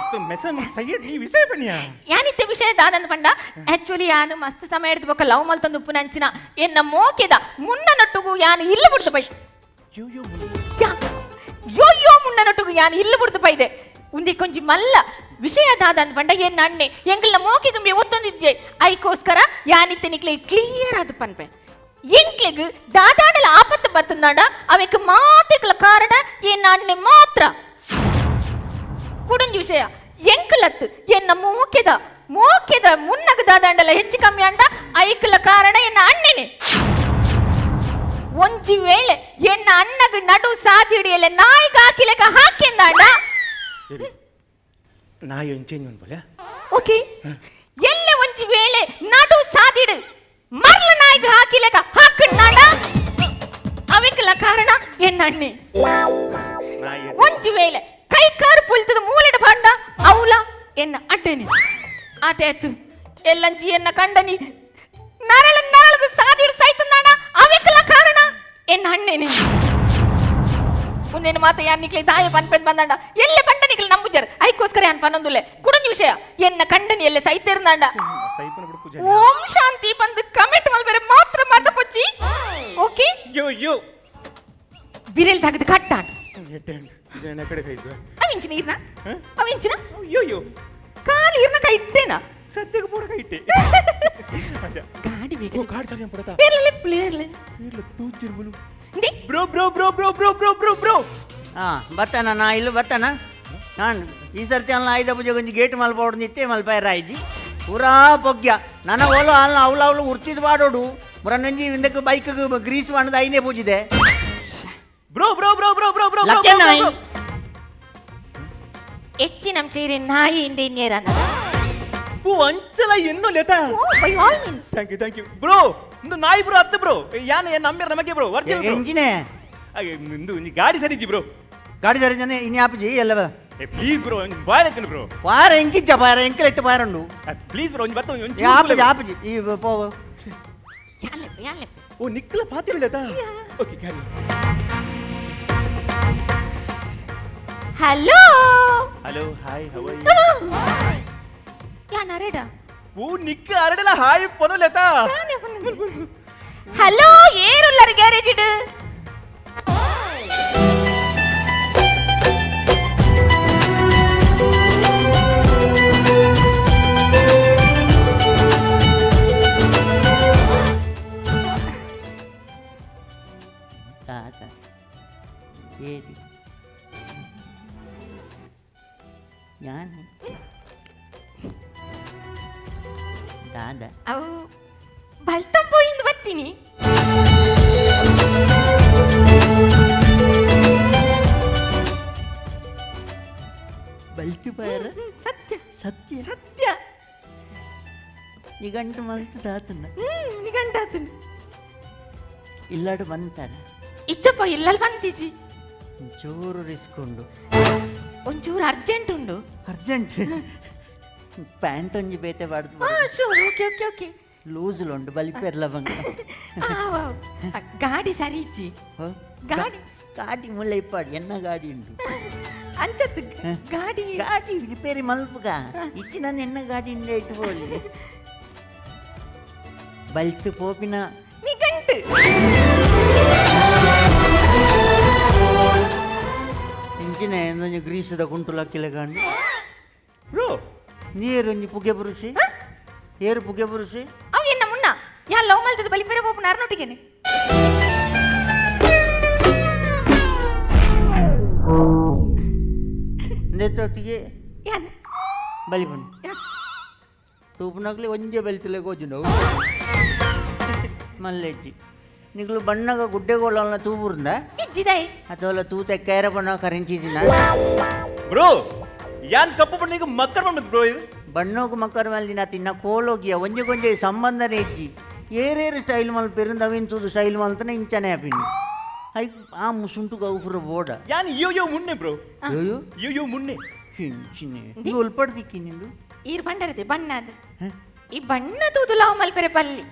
ಮೆಸೇಜ್ ಸೈಯಡ್ ನೀ ವಿಷಯ ಬನ್ನಿಯಾ. ಯಾನಿತ್ತೆ ವಿಷಯ ದಾದಂದ ಪಂಡ ಆಕ್ಚುಲಿ ಯಾನು ಮಸ್ತ್ ಸಮಯ ಹಿಡಿದು ಬೊಕ್ಕ ಲವ್ ಮಲ್ತೊಂದು ಉಪ್ಪು ನಂಚಿನ ಎನ್ನ ಮೋಕೆದ ಮುನ್ನ ನಟ್ಟುಗು ಯಾನು ಇಲ್ಲ ಬಿಡ್ದು ಬೈ ಯೋ ಯೋ ಮುನ್ನ ನಟ್ಟುಗು ಯಾನು ಇಲ್ಲ ಬಿಡ್ದು ಪೈದೆ ಉಂದಿ ಕೊಂಜಿ ಮಲ್ಲ ವಿಷಯ ದಾದಂದ ಪಂಡ ಎನ್ನ ಅಣ್ಣೆ ಎಂಗಲ್ನ ಮೋಕೆ ತುಂಬಿ ಒತ್ತೊಂದಿದ್ದೆ ಐಕೋಸ್ಕರ ಯಾನಿತ್ತೆ ನಿಕ್ಲೆ ಕ್ಲಿಯರ್ ಅದು ಪನ್ಪೆ ಎಂಕ್ಲೆಗ್ ದಾದಾಡಲ ಆಪತ್ತು ಬತ್ತಂದಾಡ ಅವೆಕ್ ಮಾತೆಕ್ಲ ಕಾರಣ ಎನ್ನ ಅಣ್ಣೆ ಮಾತ್ರ. ಕುಡುಂಜಿ ವಿಷಯ ಎಂಕಲತ್ತು ಎನ್ನ ಮೋಕೆದ ಮೋಕೆದ ಮುನ್ನಗ ದಾದಾಂಡಲ ಹೆಚ್ಚು ಕಮ್ಮಿ ಅಂಡ ಐಕ್ಲ ಕಾರಣ ಎನ್ನ ಅಣ್ಣನೆ. ಒಂಜಿ ವೇಳೆ ಎನ್ನ ಅಣ್ಣಗ ನಡು ಸಾದಿಡಿಯಲ್ಲ ನಾಯಿಗ ಹಾಕಿಲೆಕ ಹಾಕಿಂದಾಂಡ ನಾಯಿ ಒಂದು ಚೇಂಜ್ ಅನ್ಬೋಲೆ. ಓಕೆ ಎಲ್ಲೆ ಒಂಜಿ ವೇಳೆ ನಡು ಸಾದಿಡು ಮರ್ಲ ನಾಯಿಗ ಹಾಕಿಲೆಕ ಹಾಕಿಂದಾಂಡ ಅವೆಕ್ಲ ಕಾರಣ ಎನ್ನ ಅಣ್ಣೆ. ಒಂಜಿ ವೇಳೆ ಕೈ ಕಾರು ಪುಲ್ತದ ಮೂಲೆಡ ಪಂಡ ಅವಲ ಎನ್ನ ಅಡ್ಡನೆ ಆತೇತು ಎಲ್ಲಂಜಿ ಎನ್ನ ಕಂಡನಿ ನರಳ ನರಳದ ಸಾದಿಡು ಸೈತಂದಾಣ ಅವೆಕ್ಲ ಕಾರಣ ಎನ್ನ ಅಣ್ಣೇನೆ. ಮುಂದೇನು ಮಾತ ಯಾನ್ ನಿಕ್ಲೆ ದಾಯ ಪನ್ಪೆನ್ ಬಂದಾಂಡ ಎಲ್ಲೆ ಪಂಡ ನಿಕ್ಲೆ ನಂಬುಜರ್ ಐಕೋಸ್ಕರ ಯಾನ್ ಪನ್ನೊಂದುಲ್ಲೆ ಕುಡಂಜಿ ವಿಷಯ ಎನ್ನ ಕಂಡನಿ ಎಲ್ಲೆ ಸೈತಿರ್ದಾಂಡ ಓಂ ಶಾಂತಿ ಬಂದು ಕಮೆಂಟ್ ಮಲ್ಬೇರೆ ಮಾತ್ರ ಮಾತ ಪೊಚ್ಚಿ ಓಕೆ ಯೋ ಯೋ ಬಿರೆಲ್ ತಾಗದು ಕಟ್ಟಾಂಡ್ ಕಡೆ ಸೈಜ್ ಅವಿಂಚಿನ ಇರ್ನ ಅವಿಂಚಿನ ಯೋ ಯೋ ಕಾಲು ಇರ್ನ ಕೈ ಇತ್ತೇನಾ ಸತ್ಯಕ್ಕೆ ಪೂರ ಕೈಟೆ. ಗಾಡಿ ಬೇಗ. ಓ ಗಾಡಿ ಸರಿ ಪಡತಾ. ಏರ್ಲೆ ಪ್ಲೇರ್ಲೆ. ಏರ್ಲ ತೂಚಿರ್ಬುಲು. Bro bro bro bro bro bro bro bro. ಹಾ ಬತ್ತಾನ ನಾ ಇಲ್ಲು ಬತ್ತಾನ ನಾನು ಈ ಸರ್ತಿ ಅಲ್ಲ ಆಯ್ದ ಪೂಜೆ ಕೊಂಚ ಗೇಟ್ ಮಲ್ಪೋಡು ನಿತ್ತೆ ಮಲ್ಪಾಯ ರಾಯ್ಜಿ ಪೂರಾ ಪೊಗ್ಯ ನನ್ನ ಓಲು ಅಲ್ಲ ಅವಳು ಅವಳು ಉರ್ತಿದ್ ಬಾಡೋಡು ಮುರನಂಜಿ ಇಂದಕ್ಕೆ ಬೈಕ್ ಗ್ರೀಸ್ ಮಾಡದ ಐನೇ ಪೂಜಿದೆ. Bro bro bro bro bro bro. ಲಕ್ಕೆ ನಾಯಿ. ಹೆಚ್ಚಿ ನಮ್ಮ ಚೇರಿ ನಾಯಿ ಹಿಂದೆ ಇನ್ನೇರ. ಪೂ ಅಂಚಲ ಎನ್ನೋ ಲೆತ. By all means. Thank you thank you bro. ಇಂದು ನಾಯಿ ಬ್ರೋ ಅತ್ತೆ ಬ್ರೋ ಯಾನೆ ಏನ್ ನಮ್ಮೇರ ನಮಗೆ ಬ್ರೋ ವರ್ತಿಲ್ ಬ್ರೋ. ಎಂಜಿನೇ ಹಾಗೆ ಇಂದು ನೀ ಗಾಡಿ ಸರಿಜಿ ಬ್ರೋ. ಗಾಡಿ ಸರಿ ಜನ ಇನಿ ಆಪುಜಿ ಎಲ್ಲವ. ಏ ಪ್ಲೀಸ್ ಬ್ರೋ ಬಾಯ್ ಎತ್ತಿನ ಬ್ರೋ. ವಾರ ಎಂಕಿಜ್ಜ ಪಾರ ಎಂಕಲ್ ಎತ್ತು ಪಾರಂಡು. ಪ್ಲೀಸ್ ಬ್ರೋ ಒಂಜಿ ಬತ್ತ ಒಂಜಿ. ಆಪುಜಿ ಆಪುಜಿ ಈ ಪೋವ. ಯಾಲೆಪ್ಪ ಯಾಲೆಪ್ಪ. ಓ ನಿಕ್ಕಲ ಪಾತಿರಲೇತ. Okay carry. Hello hello hi how are you? ಯಾನ್ ಅರೆಡ. ಓ ನಿಕ್ಕ ಅರಡಲ ಹಾಯ್ ಪೊನಲೇತ. ಹಲೋ ಏರುಲ್ಲರ ಗ್ಯಾರೇಜ್ ಇಡು. ತಾತ ಏರಿ ಯಾನ್ ದಾದ ಅವು ಬಲ್ತಂ ಪೋಯಿಂದ್ ಬತ್ತೀನಿ. ಬಲ್ತಿ ಪಾಯರ. ಸತ್ಯ. ಸತ್ಯ. ಸತ್ಯ. ನಿಗಂಟು ಮಲ್ತು ತಾತನ. ನಿಗಂಟಾತನ. ಇಲ್ಲಾಡು ಬಂತಾರ. ಇತ್ತಪ್ಪ ಇಲ್ಲಲ್ಲಿ ಬಂತಿಜಿ. ಒಂಚೂರು ರಿಸ್ಕ್ ಉಂಡು. ಒಂಚೂರು ಅರ್ಜೆಂಟ್ ಉಂಡು. ಅರ್ಜೆಂಟ್ ಪ್ಯಾಂಟ್ ಒಂಜಿ ಬೇತೆ ಬಾಡ್ದು. ಹಾ sure okay okay okay. Loose ಉಂಡು ಬಲಿಪೆರ್ಲ ಬಂಗ. ಗಾಡಿ ಸರಿ ಇಜ್ಜಿ. ಗಾಡಿ ಗಾಡಿ ಮುಳ್ಳೆ ಇಪ್ಪಾಡು ಎನ್ನ ಗಾಡಿ ಉಂಟು. ಅಂಚತ್ತು ಗಾಡಿ ಗಾಡಿ ರಿಪೇರಿ ಮಲ್ಪುಗ ಇಚ್ಚಿ ನಾನು ಎನ್ನ ಗಾಡಿ ಇಂದ ಇಟ್ಟು ಹೋಲಿ ಬಲ್ತು ಪೋಪಿನ. ನಿಗಂಟು. ಇಂಚಿನ ಒಂಜಿ ಗ್ರೀಸದ ಕುಂಟು ಲಕ್ಕಿಲ ಕಾಂಡು. ಬ್ರೋ ನೀರು ಒಂಜಿ ಪುಗೆ ಪುರುಷಿ ಏರು ಪುಗೆ ಪುರುಷಿ. ಅವು ಎನ್ನ ಮುನ್ನ ಯಾ ಲವ್ ಮಲ್ತದ ಬಲಿ ಪೆರೆ ಪೋಪುನ ಅರ್ನೊಟ್ಟಿಗೆನೆ. ಇಂದೆತ್ತೊಟ್ಟಿಗೆ ಯಾನ್ ಬಲಿ ಬಣ್ಣು ತೂಪುನಕ್ಲೆ ಒಂಜೆ ಬೆಲ್ತಿಲೆ ಗೋಜುಂಡು ಮಲ್ಲೆಜ್ಜಿ ನಿಗ್ಲು ಬಣ್ಣಗ ಗುಡ್ಡೆಗೋಳಲ್ಲ ತೂಬುರ್ದ. ಇಜ್ಜಿದಾಯ್. ಅಥವಾ ತೂತೆ ಕೇರ ಬಣ್ಣ ಕರಿಂಚಿದಿನ. ಬ್ರೋ ಯಾನ್ ಕಪ್ಪು ಬಣ್ಣ ಮಕ್ಕರ್ ಬಣ್ಣ ಬ್ರೋ ಇದು. ಬಣ್ಣೋಗು ಮಕ್ಕರ್ ಮೇಲೆ ನಾ ತಿನ್ನ ಕೋಲೋಗಿಯ ಒಂಜೆ ಗೊಂಜೆ ಸಂಬಂಧನೇ ಇಜ್ಜಿ. ಏರೇರು ಸ್ಟೈಲ್ ಮಲ್ ಪೆರುಂದ ಅವಿನ್ ತೂದು ಸ್ಟೈಲ್ ಮಲ್ತನೆ ಇಂಚನೆ ಆಪಿನಿ I ಆ ಮುಸುಂಟು ಗೌಫುರ ಬೋಡ. ಯಾನ್ ಯೋ ಯೋ ಮುನ್ನೆ ಬ್ರೋ. ಅಯ್ಯೋ ಯೋ ಯೋ ಮುನ್ನೆ. ಹಿಂಚಿನೆ ನೀವು ಉಲ್ಪಡ್ದಿಕ್ಕಿ ನಿಂದು. ಈರ್ ಬಂಡರತೆ ಬಣ್ಣ ಅದು ಈ ಬಣ್ಣ ತೂದು ಲವ್ ಮಲ್ಪೆರೆ ಪಲ್ಲಿ.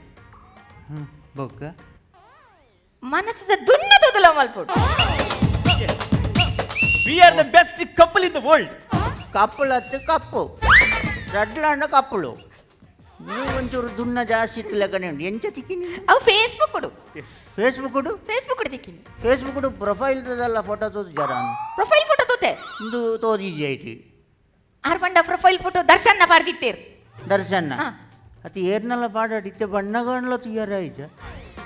ಬೊಕ್ಕ ಮನಸ್ಸದ ದುನ್ನ ತೂದು ಲವ್ ಮಲ್ಪೊಡು. We are the best couple in the world. Couple ಅತ್ತು ಕಪ್ಪು ರಡ್ಲಾಂಡ ಕಪ್ಪಳು ನೀವು ಒಂಚೂರು ದುನ್ನ ಜಾಸ್ತಿ ಇತ್ತು ಲೆಕ್ಕನೆ ಉಂಟು ಎಂಚ ತಿಕ್ಕಿ ನೀನು. ಅವು ಫೇಸ್ಬುಕ್ ಕೊಡು. ಫೇಸ್ಬುಕ್ ಕೊಡು. ಫೇಸ್ಬುಕ್ ಕೊಡು ತಿಕ್ಕಿನಿ. ಫೇಸ್ಬುಕ್ ಕೊಡು ಪ್ರೊಫೈಲ್ ತದಲ್ಲ ಫೋಟೋ ತೋದು ಜರ. ಪ್ರೊಫೈಲ್ ಫೋಟೋ ತೋತೆ. ಇಂದು ತೋದಿಜಿ ಐತಿ. ಆರ್ ಬಂಡ ಪ್ರೊಫೈಲ್ ಫೋಟೋ ದರ್ಶನ್ನ ಪಾಡ್ದಿತ್ತೇರು. ದರ್ಶನ ಅತಿ ಏರ್ನೆಲ್ಲ ಪಾಡಾಡಿ ಇತ್ತೆ ಬಣ್ಣಗಣ್ಲ ತುಯ್ಯಾರ ಆಯ್ತ.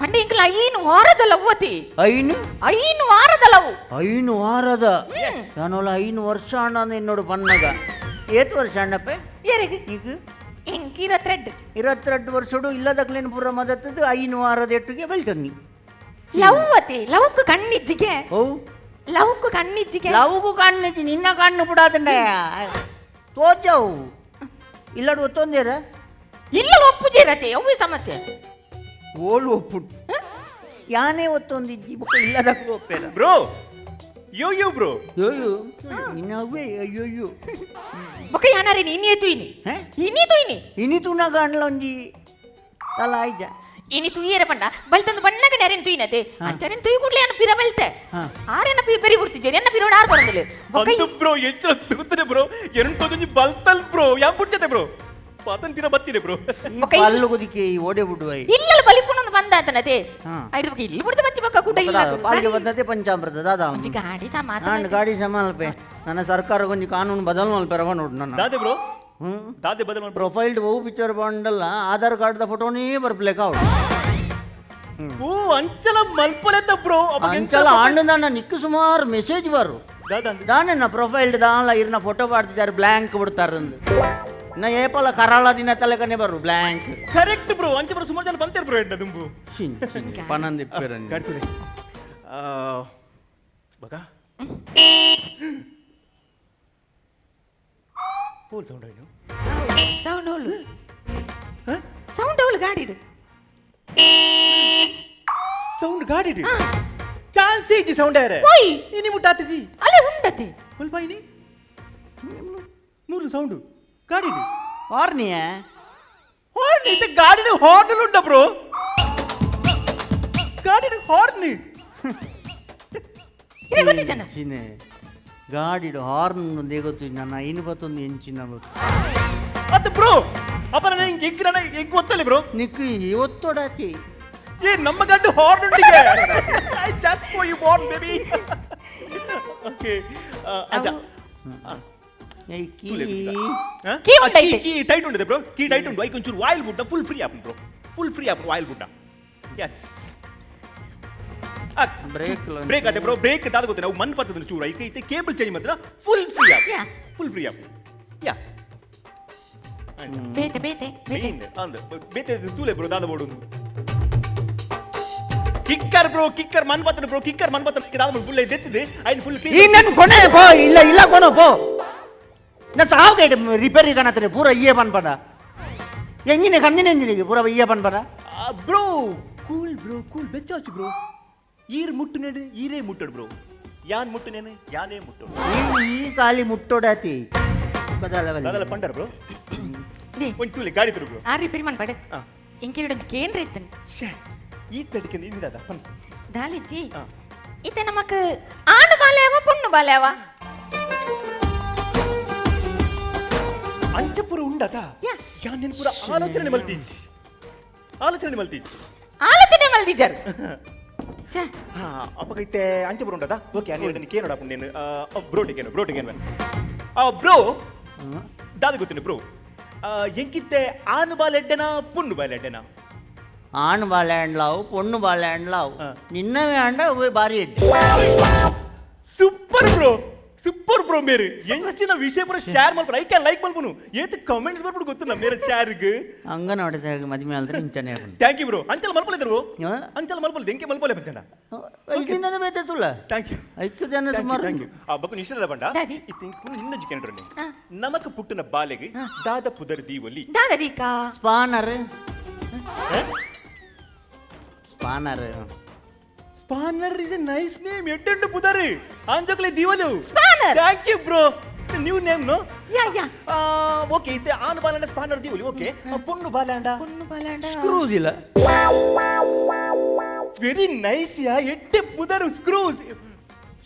ಪಂಡ ಇಂಕಲ 5 ವಾರದ ಲವ್ವತಿ. ಐನು? 5 ವಾರದ ಲವ್. 5 ವಾರದ? ನಾನೊಲ್ಲ 5 ವರ್ಷ ಅಣ್ಣ എന്നೋಡು ಬಣ್ಣಗ. ಏತು ವರ್ಷ ಅಣ್ಣಪ್ಪೆ? ಏರೆಗ್? ಈಗ? ಎಂಕ್ 22. 22 ವರ್ಷಡು ಇಲ್ಲದಕ್ಲೇನು ಪೂರ ಮದತ್ತದು 5 ವಾರದ ಎಟ್ಟುಗೆ ಬಲ್ತನ್ನಿ. ಲವ್ವತಿ ಲವ್ಕು ಕಣ್ಣಿಜ್ಜಿಗೆ. ಓ? ಲವ್ಕು ಕಣ್ಣಿಜ್ಜಿಗೆ. ಲವ್ಕು ಕಣ್ಣಿಜ್ಜಿ ನಿನ್ನ ಕಣ್ಣು ಬಿಡಾತಂಡ ತೋಜವು ಇಲ್ಲಡು ಒತ್ತೊಂದೇರ? ಇಲ್ಲ ಒಪ್ಪುಜೇರತೆ ಅವೇ ಸಮಸ್ಯೆ. ಓಲು ಒಪ್ಪು ಯಾನೇ ಒತ್ತೊಂದಿಜ್ಜಿ ಬೊಕ್ಕ ಇಲ್ಲದಕ್ಕೂ ಒಪ್ಪೇರ. ಬ್ರೋ ಯೋ ಯೋ ಬ್ರೋ. ಯೋ ಯೋ ನಿನ್ನ ಅವೇ ಅಯ್ಯೋ ಅಯ್ಯೋ. ಬೊಕ್ಕ ಯಾನಾರೆ ಇನಿ ತುಯಿನಿ. ಇನಿ ತುಯಿನಿ. ಇನಿ ತುನಾಗ ಅಣ್ಲೊಂಜಿ ತಲ ಆಯ್ಜ. ಇನಿ ತುಯ್ಯರ ಪಂಡ ಬಲ್ತೊಂದು ಬಣ್ಣಗ ನೆರೆನ್ ತುಯಿನತೆ ಅಂಚನೆನ್ ತುಯಿ ಕೂಡ್ಲೆ ಅನ್ನ ಪಿರ ಬಲ್ತೆ ಆರೆನ ಪಿ ಬೆರಿ ಗುರ್ತಿಜೆ ಎನ್ನ ಪಿರೋಡ ಆರ್ ಕೊರಂದುಲೆ. ಬಂದು ಬ್ರೋ ಎಂಚ ತೂತನೆ ಬ್ರೋ ಎರನ್ ತೋಜೊಂಜಿ ಬಲ್ತಲ್ ಬ್ರೋ ಯಾನ್ ಪುಡ್ಚತೆ ಬ್ರೋ ಪಾತನ್ ಪಿರ ಬತ್ತಿದೆ ಬ್ರೋ. ಪಲ್ಲು ಕುದಿಕೆ ಓಡೆ ಬಿಡುವೈ. ಇಲ್ಲಲ್ಲ ಬಲಿಪುಣೊಂದು ಬಂದಾತನತೆ ಐದು ಬೊಕ್ಕ ಇಲ್ಲಿ ಬಿಡ್ದು ಬತ್ತಿ ಬೊಕ್ಕ ಕೂಟ ಇಲ್ಲ. ಪಾಲ್ಗೆ ಬಂದತೆ ಪಂಚಾಮೃತ ದಾದಾ. ಗಾಡಿ ಸಮಾತ ನಾನು ಗಾಡಿ ಸಮಾಲ್ಪೆ ನನ್ನ ಸರ್ಕಾರ ಕೊಂಚ ಕಾನೂನು ಬದಲು ಮಲ್ಪೆರವ ನೋಡು ನನ್ನ. ದಾದೆ ಬ್ರೋ. ದಾದೆ ಬದಲ್ ಮಲ್ಪ. ಪ್ರೊಫೈಲ್ ಓ ಪಿಕ್ಚರ್ ಬಂಡಲ್ಲ, ಆಧಾರ್ ಕಾರ್ಡ್ ಫೋಟೋನೇ ಬರ್ಪ್ಲೇಕ ಅವಳು. ಓ, ಅಂಚಲ ಮಲ್ಪಲೆತ್ತ ಬ್ರೋ. ಅಂಚಲ ಆಂಡ ನಿಕ್ಕು ಸುಮಾರು ಮೆಸೇಜ್ ಬರು. ದಾನೆ ಪ್ರೊಫೈಲ್ ದಾನ್ಲ ಇರ್ನ ಫೋಟೋ ಪಾಡ್ತಿದ್ದಾರೆ, ಬ್ಲ್ಯಾಂಕ್ ಬಿಡ್ತಾರ. ನಾ ಏಪಲ ಕರಾಳ ದಿನ ತಲೆಕನೆ ಬರು ಬ್ಲ್ಯಾಂಕ್. ಕರೆಕ್ಟ್ ಬ್ರೋ, ಅಂಚ ಬ್ರೋ, ಸುಮಾರು ಜನ ಬಂತೇರು ಬ್ರೋ ಎಂಟ ದುಂಬು. ಪನಂದಿಪ್ಪೇರ. ಗಾಡಿ ಬಗ ಫುಲ್ ಸೌಂಡ್ ಏನು? ಸೌಂಡ್ ಅವಳು, ಸೌಂಡ್ ಅವಳು ಗಾಡಿಡು. ಸೌಂಡ್ ಗಾಡಿ ಚಾನ್ಸ್ ಇಜ್ಜಿ ಸೌಂಡ್ ಯಾರೆ. ಓಯ್. ಇನಿ ಮುಟ್ಟಾತಿಜಿ. ಅಲ್ಲೇ ಉಂಡತೆ. ಮುಲ್ಪ ಇನಿ ಮೂರು ಸೌಂಡ್ ಗಾಡಿ ಆರ್ನಿಯ. ಹಾರ್ನ್ ಇತ್ತ ಗಾಡಿನ ಹಾರ್ನ್ ಉಂಡ ಬ್ರೋ, ಗಾಡಿನ ಹಾರ್ನ್. ಇದೇ ಗೊತ್ತಿಜನ. ಗಾಡಿಡು ಹಾರ್ನ್ ಗೊತ್ತು ನನ್ನ ಐನು ಬತ್ತೊಂದು ಎಂಚಿನ. ಅತ್ತ ಬ್ರೋ, ಅಪ್ಪ ನನ್ನ ಹಿಂಗೆ ಎಗ್ ನನ್ನ ಎಗ್ ಒತ್ತಲ್ಲಿ ಬ್ರೋ. ನಿಕ್ಕು ಒತ್ತೊಡಾತಿ. ಏ, ನಮ್ಮ ಗಡ್ಡು ಹಾರ್ನ್ ಉಂಡಿಗೆ. I just for you horn baby. Okay, ಅಜ್ಜ. ಕೀ. ಕೀ ಉಂಡೈತೆ. ಕೀ ಟೈಟ್ ಉಂಡಿದೆ ಬ್ರೋ, ಕೀ ಟೈಟ್ ಉಂಡು. ಐಕ್ ಒಂಚೂರು ವಾಯಿಲ್ ಗುಡ್ಡ ಫುಲ್ ಫ್ರೀ ಆಪನ್ ಬ್ರೋ, ಫುಲ್ ಫ್ರೀ ಆಪನ್ ವಾಯಿಲ್ ಗುಡ್ಡ. ಎಸ್. ಬ್ರೇಕ್. ಬ್ರೇಕ್ ಅದೇ ಬ್ರೋ, ಬ್ರೇಕ್ ದಾದ ಗೊತ್ತೆ ನಾವು ಮನ್ ಪತ್ತದ ಚೂರು ಐಕೆ ಐತೆ ಕೇಬಲ್ ಚೇಂಜ್ ಮಾತ್ರ ಫುಲ್ ಫ್ರೀ ಆಪ್. ಫುಲ್ ಫ್ರೀ ಆಪ್ ಯಾ. ಬೇತೆ ಬೇತೆ ಬೇತೆ. ಅಂದ ಬೇತೆ ತೂಲೆ ಬ್ರೋ, ದಾದ ಬೋಡು ಕಿಕ್ಕರ್ ಬ್ರೋ, ಕಿಕ್ಕರ್ ಮನ್ ಪತ್ತದ ಬ್ರೋ, ಕಿಕ್ಕರ್ ಮನ್ ಪತ್ತದ ದಾದ ಫುಲ್ ಎತ್ತಿದೆ ಐನ್ ಫುಲ್ ಈ ಕ್ಲೀನ್. ನನ್ ಕೊನೆ ಪೋ, ಇಲ್ಲ ಇಲ್ಲ ಕೊನ ಪೋ. ನಾನು ಸಾವು ಗೈಡ್ ರಿಪೇರಿ ಕಾಣತ್ತಾರೆ ಪೂರ ಇಯೇ ಪನ್ಪದ ಎಂಜಿನ ಕಂದಿನ ಎಂಜಿನಿಗೆ ಪೂರ ಇಯೇ ಪನ್ಪದ. ಬ್ರೋ ಕೂಲ್ ಬ್ರೋ, ಕೂಲ್ ಬೆಚ್ಚಾಚು ಬ್ರೋ. ಈರ್ ಮುಟ್ಟು ನೆಡು, ಈರೇ ಮುಟ್ಟಡು ಬ್ರೋ. ಯಾನ್ ಮುಟ್ಟು ನೇನು, ಯಾನೇ ಮುಟ್ಟಡು. ಈ ಖಾಲಿ ಮುಟ್ಟೋಡಾತಿ. ದಾದಲ ಪಂಡರ್ ಬ್ರೋ. They. ಒಂದು ತೂಲೆ ಗಾಡಿ ತುರು ಬ್ರೋ. ಆ ರಿಪೇರಿ ಮನ್ಪಡೆ. ಇಂಕೆರಡು ಕೇಂದ್ರ ಇತ್ತನ್. ಶ್ಯೇ, ಈ ತಡಿಕೆ ನಿಂದಾದ ಪನ್. ದಾಲಿಜಿ, ಇತ್ತೆ ನಮಕ್ ಆಣು ಬಾಲ್ಯಾವ ಪೊಣ್ಣು ಬಾಲ್ಯಾವ? ಅಂಚಪುರ ಉಂಡದ. ಯಾ. ಯಾನ್ ಪೂರ ಆಲೋಚನೆ ಮಲ್ತೀಜ್, ಆಲೋಚನೆ ಮಲ್ತೀಜ್. ಆಲೋಚನೆ ಮಲ್ದಿಜರ್. ಛೆ. ಹಾ, ಅಪ್ಪಗೈತೆ ಅಂಚಪುರ ಉಂಡದ. ಓಕೆ, ನಾನು ಕೇನೋಡ ನೀನು ಬ್ರೋ ಟಿಕೇನು, ಬ್ರೋ ಟಿಕೇನು ಬ್ರೋ. ದಾದ ಗೊತ್ತಿನ ಬ್ರೋ, ಎಂಕಿತ್ತೆ ಆನು ಬಾಲೆಡ್ಡೆನಾ ಪುಣ್ಣು ಬಾಲೆಡ್ಡೆನಾ? ಆಣ್ ಬಾಳೆಹಣ್ಣಾವು ಪೊಣ್ಣು ಬಾಳೆಹಣ್ಣಾವು ನಿನ್ನವೇ ಅಂಡ ಬಾರಿ ಎಡ್ಡೆ. Super bro, super bro. ಮೇರೆ ಎಂಚಿನ ವಿಷಯ ಪೂರ ಶೇರ್ ಮಲ್ಪು, ಐಕೆ ಲೈಕ್ ಮಲ್ಪುನು, ಏತ್ ಕಮೆಂಟ್ಸ್ ಬರ್ಬಿಡು ಗೊತ್ತಿಲ್ಲ ಮೇರೆ ಶೇರ್ಗ್. ಅಂಗನವಾಡಿದಾಗ ಮದುವೆ ಆದ್ರೆ ಇಂಚನೆ. Thank you bro. ಅಂಚಲ ಮಲ್ಪಲೆ ಬ್ರೋ, ಅಂಚಲ ಮಲ್ಪಲೆ ದೆಂಕೆ ಮಲ್ಪಲೆ ಪಂಚಂಡ. ಇದನ್ನ ಬೇತೆ ತುಲ್ಲ. Thank you. ಐಕ್ಯ ಜನ ಸುಮಾರು. Thank you. ಆ ಬಕ್ಕು ನಿಷೇಧ ಬಂಡ. ದಾದಿ. ಇತ್ತೆ ನಿನ್ನ ಜಿಕೆಂಡ್ರೆ ನಮಕ್ ಪುಟ್ಟನ ಬಾಲೆಗೆ ದಾದ ಪುದರ್ ದೀವಲಿ? ದಾದರೀಕಾ. Spanner, spanner. Spanner is a nice name. ಎಡ್ಡೆಂಡು ಪುದರ್ ಆಂಜೋಕ್ಲೆ ದೀವಲು. Spanner. Thank you bro, it's new name no? Yeah yeah. Okay, ಇತ್ತೆ ಆನು ಬಾಲಂಡ ಸ್ಪಾನರ್ ದೀವಲಿ. ಓಕೆ, ಪೊಣ್ಣು ಬಾಲಂಡ? ಪೊಣ್ಣು ಬಾಲ್ಯಾಂಡ ಸ್ಕ್ರೂದಿಲ್ಲ. ವೆರಿ ನೈಸ್ ಯಾ, ಎಟ್ಟೆ ಪುದರ್. Screws,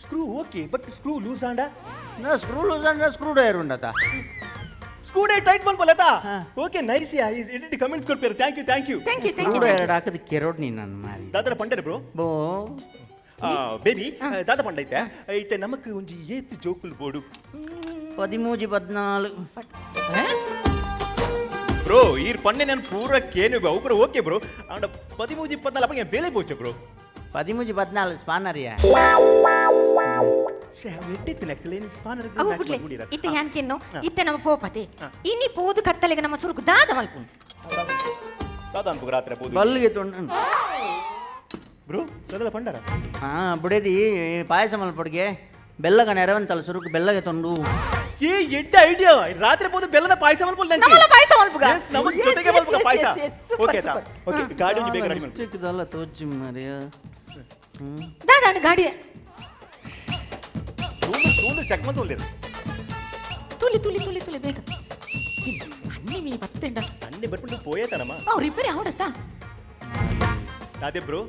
screw okay, but screw loose ಆಂಡ? ನಾ ಸ್ಕ್ರೂ ಲೂಸ್ ಅಂಡ ಸ್ಕ್ರೂ ಡ್ರೈವರ್ ಉಂಡತ. ಸ್ಕ್ರೂ ಡೈ tight ಮಲ್ಪಲತಾ. Okay, nice yeah, is edit comments ಕೊಡ್ಪೇರು. Thank you, thank you. Thank you, thank screw you. Driver ಹಾಕದ ಕೆರೋಡ್ ನೀ ನನ್ನ ಮಾರಿ. ದಾದರ ಪಂಡರೆ ಬ್ರೋ. ಬೋ. ಬೇಬಿ, ದಾದ ಪಂಡೈತೆ ಐತೆ ನಮಕ್ ಒಂಜಿ ಏತ್ ಜೋಕುಲ್ ಬೋಡು? 13 14. ಬ್ರೋ, ಈರ್ ಪಣ್ಣೆ ನಾನು ಪೂರ ಕೇನು ಅವು ಬ್ರೋ. ಓಕೆ ಬ್ರೋ, ಅಂಡ 13 24 ಅಪ್ಪ ಬೇಲೆ ಬೋಚೆ ಬ್ರೋ. 13 14 ಸ್ಪಾನರಿಯಾ. ಶ್ಯೇ, ಎಟ್ಟಿತ್ತಿನ ಆಕ್ಚುಲಿ ಸ್ಪಾನರ್. ಅವು ಬುಡ್ಲೆ, ಇತ್ತೆ ಯಾನ್ಕೆನ್ನು ಇತ್ತೆ ನಮ್ಮ ಪೋಪತೆ ಇನಿ ಪೋದು ಕತ್ತಲೆಗೆ ನಮ್ಮ ಸುರುಕು ದಾದ ಮಲ್ಪುಂಡು. ದಾದ ಅನ್ಪು ರಾತ್ರಿ ಬೋದು? ಬಲ್ಲಿಗೆ ತೊಂಡು. ಬ್ರೋ, ದಾದಲ ಪಂಡರ? ಹಾ, ಬುಡೇದಿ ಪಾಯಸ ಮಲ್ಪೊಡ್ಗೆ ಬೆಲ್ಲಗ ನೆರವಂತಲ್ಲ ಸುರುಕು ಬೆಲ್ಲಗೆ ತೊಂಡು. ಏ, ಎಡ್ಡೆ ಐಡಿಯಾ. ರಾತ್ರಿ ಬೋದು ಬೆಲ್ಲದ ಪಾಯಸ ಮಲ್ಪುಲ್. ನಮ್ಮಲ ಪಾಯಸ ಮಲ್ಪುಗ. Yes, ನಮ್ಮ Yes, ಜೊತೆಗೆ yes, ಮಲ್ಪುಗ yes, payasa. yes, yes. Super, okay ಆಯ್ತಾ? super. Okay, ಗಾಡಿ ಒಂಜಿ ಬೇಗ ರೆಡಿ ಮಲ್ಪು. ಚಿಕ್ಕದಲ್ಲ ತೋಚಿ ಮರಿಯ. ದಾದ ಗಾಡಿ. ತೂಲು ತೂಲು ಚೆಕ್ ಮಂತೊಲ್ಲೇರು. ತುಲಿ ತುಲಿ ತುಲಿ ತುಲಿ ಬೇಗ ಛೀ, ಅನ್ನಿ ಮೀ ಬತ್ತೆಂಡ. ಅನ್ನಿ ಬರ್ಪುಂಡು ಪೋಯೇತನಮ್ಮ. ಅವ್ ರಿಪೇರಿ ಅವಡತ್ತಾ. ದಾದೆ ಬ್ರೋ?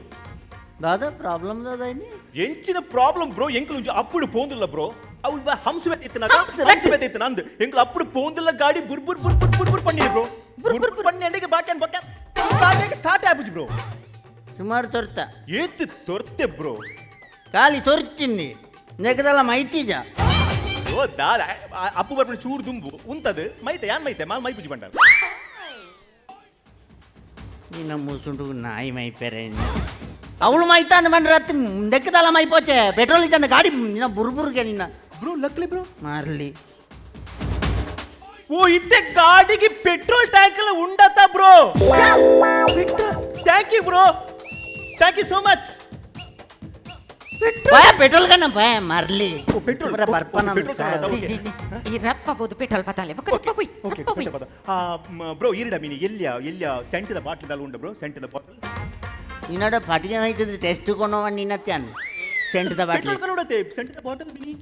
ದಾದಾ ಪ್ರಾಬ್ಲಮ್ ದಾದಾ ಇನಿ? ಎಂಚಿನ ಪ್ರಾಬ್ಲಮ್ ಬ್ರೋ, ಎಂಕುಲು ಒಂಜಿ ಅಪ್ಪುಡು ಪೋಂದುಲ್ಲ ಬ್ರೋ. ಅವು ಹಂಸುವೆತ್ ಇತ್ತನ. ಹಂಸು, ರಟ್ಟು. ಹಂಸುವೆತ್ ಇತ್ತನ ಅಂದ್ ಎಂಕುಲು ಅಪ್ಪುಡು ಪೋಂದುಲ್ಲ, ಗಾಡಿ ಬುರ್ ಬುರ್ ಬುರ್ ಬುರ್ ಬುರ್ ಬುರ್ ಪಣ್ಣಿ ಬ್ರೋ. ಬುರ್ ಬುರ್ ಪಣ್ಣಿ ಅಂಡಿಗೆ ಬಾಕಿ ಅನ್ ಬಕ್ಕ ಗಾಡಿಗೆ ಸ್ಟಾರ್ಟ್ ಆಪುಜಿ ಬ್ರೋ. ಸುಮಾರು ತೊರ್ತ. ಏತ್ ತೊರ್ತೆ ಬ್ರೋ? ಖಾಲಿ ತೊರ್ಚಿನ್ನಿ ನೆಗದಲ್ಲ ಮೈತೀಜ. ಓ ದಾದ ಅಪ್ಪು ಬರ್ಪುನ ಚೂರು ದುಂಬು ಉಂತದು ಮೈತೆ ಯಾನ್ ಮೈತೆ ಮಾಲ್ ಮೈಪುಜಿ ಬಂಡ ನಿನ್ನ ಮುಸುಂಡು ನಾಯಿ ಮೈಪೆರೆ ಅವಳು ಮೈತ ಅಂದ ಮಂಡ್ರ ಮುಂದಕ್ಕೆ ಮೈಪೋಚೆ ಪೆಟ್ರೋಲ್ ಇದ್ದ ಗಾಡಿ ನಿನ್ನ ಬುರ್ಬುರ್ಗೆ ನಿನ್ನ ಬ್ರೋ ಲಕ್ಲಿ ಬ್ರೋ ಮಾರ್ಲಿ. ಓ ಇತ್ತೆ ಗಾಡಿಗೆ ಪೆಟ್ರೋಲ್ ಟ್ಯಾಂಕ್ ಎಲ್ಲ ಉಂಡತ bro. Thank you bro, thank you so much. Petrol ಕಣಪ್ಪ ಮಾರ್ಲಿ. ಓ ಪೆಟ್ರೋಲ್ ಬರ್ಪನ. ಈ ರಪ್ಪ ಬೋದು ಪೆಟ್ರೋಲ್ ಪತಾಲೆ ಬೊಕ್ಕ ಪೋಯ್. ಓಕೆ ಬ್ರೋ, ಈರಿಡ ಮೀನಿ ಎಲ್ಲಿಯ ಎಲ್ಲಿಯ ಸೆಂಟದ ಬಾಟ್ಲ್ ದಾಲ್ ಉಂಡ ಬ್ರೋ, ಸೆಂಟದ ಬಾಟಲ್. ನಿನ್ನಡ ಫಾಟಿ ಜನ ಐತಂದ್ರೆ ಟೆಸ್ಟ್ ಕೊಂಡವ ನಿನ್ನತ್ಯಾನ ಸೆಂಟದ ಬಾಟ್ಲಿ. ಪೆಟ್ರೋಲ್ ಕನ್ನಡತೆ ಸೆಂಟದ ಬಾಟಲ್ ಮಿನಿ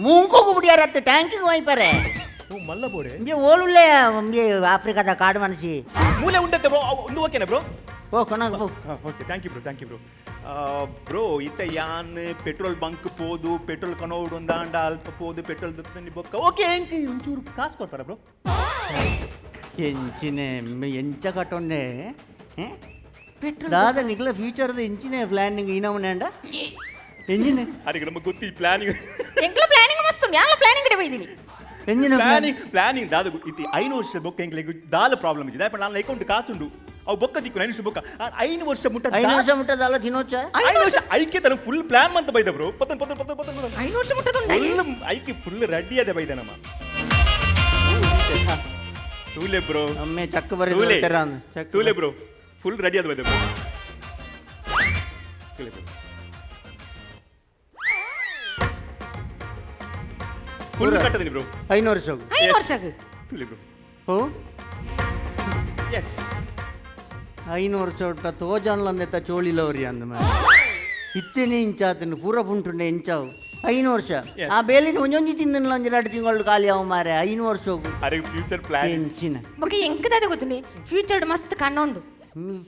ಮೂಂಕೋಗು ಬಿಡಿಯಾರತ್ತೆ ಟ್ಯಾಂಕಿಗೆ ಹೋಯ್ಪಾರೆ. ಓ ಮಲ್ಲ ಬೋಡೆ ಇಂಬೆ ಓಳುಳ್ಳೆ ಇಂಬೆ ಆಫ್ರಿಕಾದ ಕಾಡು ಮನಸಿ. ಮೂಲೆ ಉಂಡತೆ ಬ್ರೋ, ಒಂದು ಓಕೆನಾ ಬ್ರೋ? ಓ ಕೊನಾಗ ಪೋ. Okay thank you bro, thank you bro. Bro ಇತ್ತ ಯಾನ್ ಪೆಟ್ರೋಲ್ ಬಂಕ್ ಪೋದು ಪೆಟ್ರೋಲ್ ಕನೋಡು ಒಂದಾಂಡ ಅಲ್ಪ ಪೋದು ಪೆಟ್ರೋಲ್ ದತ್ತನಿ ಬೊಕ್ಕ ಓಕೆ ಎಂಕ್ ಒಂಚೂರು ಕಾಸು ಕೊಡ್ತಾರ ಬ್ರೋ? ಎಂಚಿನೆ ಎಂಚ ಕಟ್ಟೊಂಡೆ ಪೆಟ್ರೋಲ್ ದಾದ ನಿಕ್ಲ ಫ್ಯೂಚರ್ದ ಎಂಚಿನೆ ಪ್ಲಾನಿಂಗ್ ಈನವನೇಂಡ ಎಂಜಿನೆ ಅದಕ್ಕೆ ನಮಗೆ ಗೊತ್ತಿ ಪ್ಲಾನಿಂಗ್. ಎಂಕ್ಲ ಪ್ಲಾನಿಂಗ್ ಮಸ್ತ್ ಉಂಡು, ಯಾಲ ಪ್ಲಾನಿಂಗ್ ಕಡೆ ಬೈದಿನಿ. ಎಂಜಿನ ಪ್ಲಾನಿಂಗ್ ಪ್ಲಾನಿಂಗ್ ದಾದ ಇತಿ 5 ವರ್ಷ ಬೊಕ್ಕ ಎಂಕ್ಲೆಗ್ ದಾಲ ಪ್ರಾಬ್ಲಮ್ ಇದೆ. ನಾನು ಅಕೌಂಟ್ ಕಾಸುಂಡು ಅವು ಬೊಕ್ಕ ದಿಕ್ಕು 5 ವರ್ಷ ಬೊಕ್ಕ 5 ವರ್ಷ ಮುಟ್ಟ 5 ವರ್ಷ ಮುಟ್ಟದಲ್ಲ ತಿನ್ನೋಚ. 5 ವರ್ಷ ಐಕೆ ತನ ಫುಲ್ ಪ್ಲಾನ್ ಅಂತ ಬೈದ ಬ್ರೋ. ಪತನ್ ಪತನ್ ಪತನ್ ಪತನ್ 5 ವರ್ಷ ಮುಟ್ಟದುಂಡ ಫುಲ್ ಐಕೆ ಫುಲ್ ರೆಡಿ ಅದೇ ಬೈದ ನಮ್ಮ ತೂಲೆ ಬ್ರೋ. ಒಮ್ಮೆ ಚಕ್ಕ ಬರಿ ತೂಲೆ ತೂಲೆ ಬ್ರೋ, ಫುಲ್ ರೆಡಿ ಅದ ಬೈದ ಬ್ರೋ. ತೂಲೆ ಬ್ರೋ ಫುಲ್ ಕಟ್ಟದಿನಿ ಬ್ರೋ. 5 ವರ್ಷ 5 ವರ್ಷ ತೂಲೆ ಬ್ರೋ. ಹೋ ಎಸ್ 5 ವರ್ಷ ಒಟ್ಟ ತೋಜಾನ್ಲಂದೆತ್ತ ಚೋಳಿಲವರಿ ಅಂದ ಮೇಲೆ ಇತ್ತೇನೆ ಇಂಚಾತನು ಪೂರ ಪುಂಟುಂಡೆ ಎಂಚಾವು 5 ವರ್ಷ ಆ ಬೇಲಿನ ಒಂಜೊಂಜಿ ತಿಂದನ್ಲ ಒಂಜಿ 2 ತಿಂಗಳು ಖಾಲಿ ಅವು ಮಾರೆ 5 ವರ್ಷ ಹೋಗು. ಅರೆ ಫ್ಯೂಚರ್ ಪ್ಲಾನ್ ಎಂಚಿನ ಬೊಕ್ಕ ಎಂಕದಾದ ಗೊತ್ತುಂಡಿ ಫ್ಯೂಚರ್ ಮಸ್ತ್ ಕಣ್ಣುಂಡು.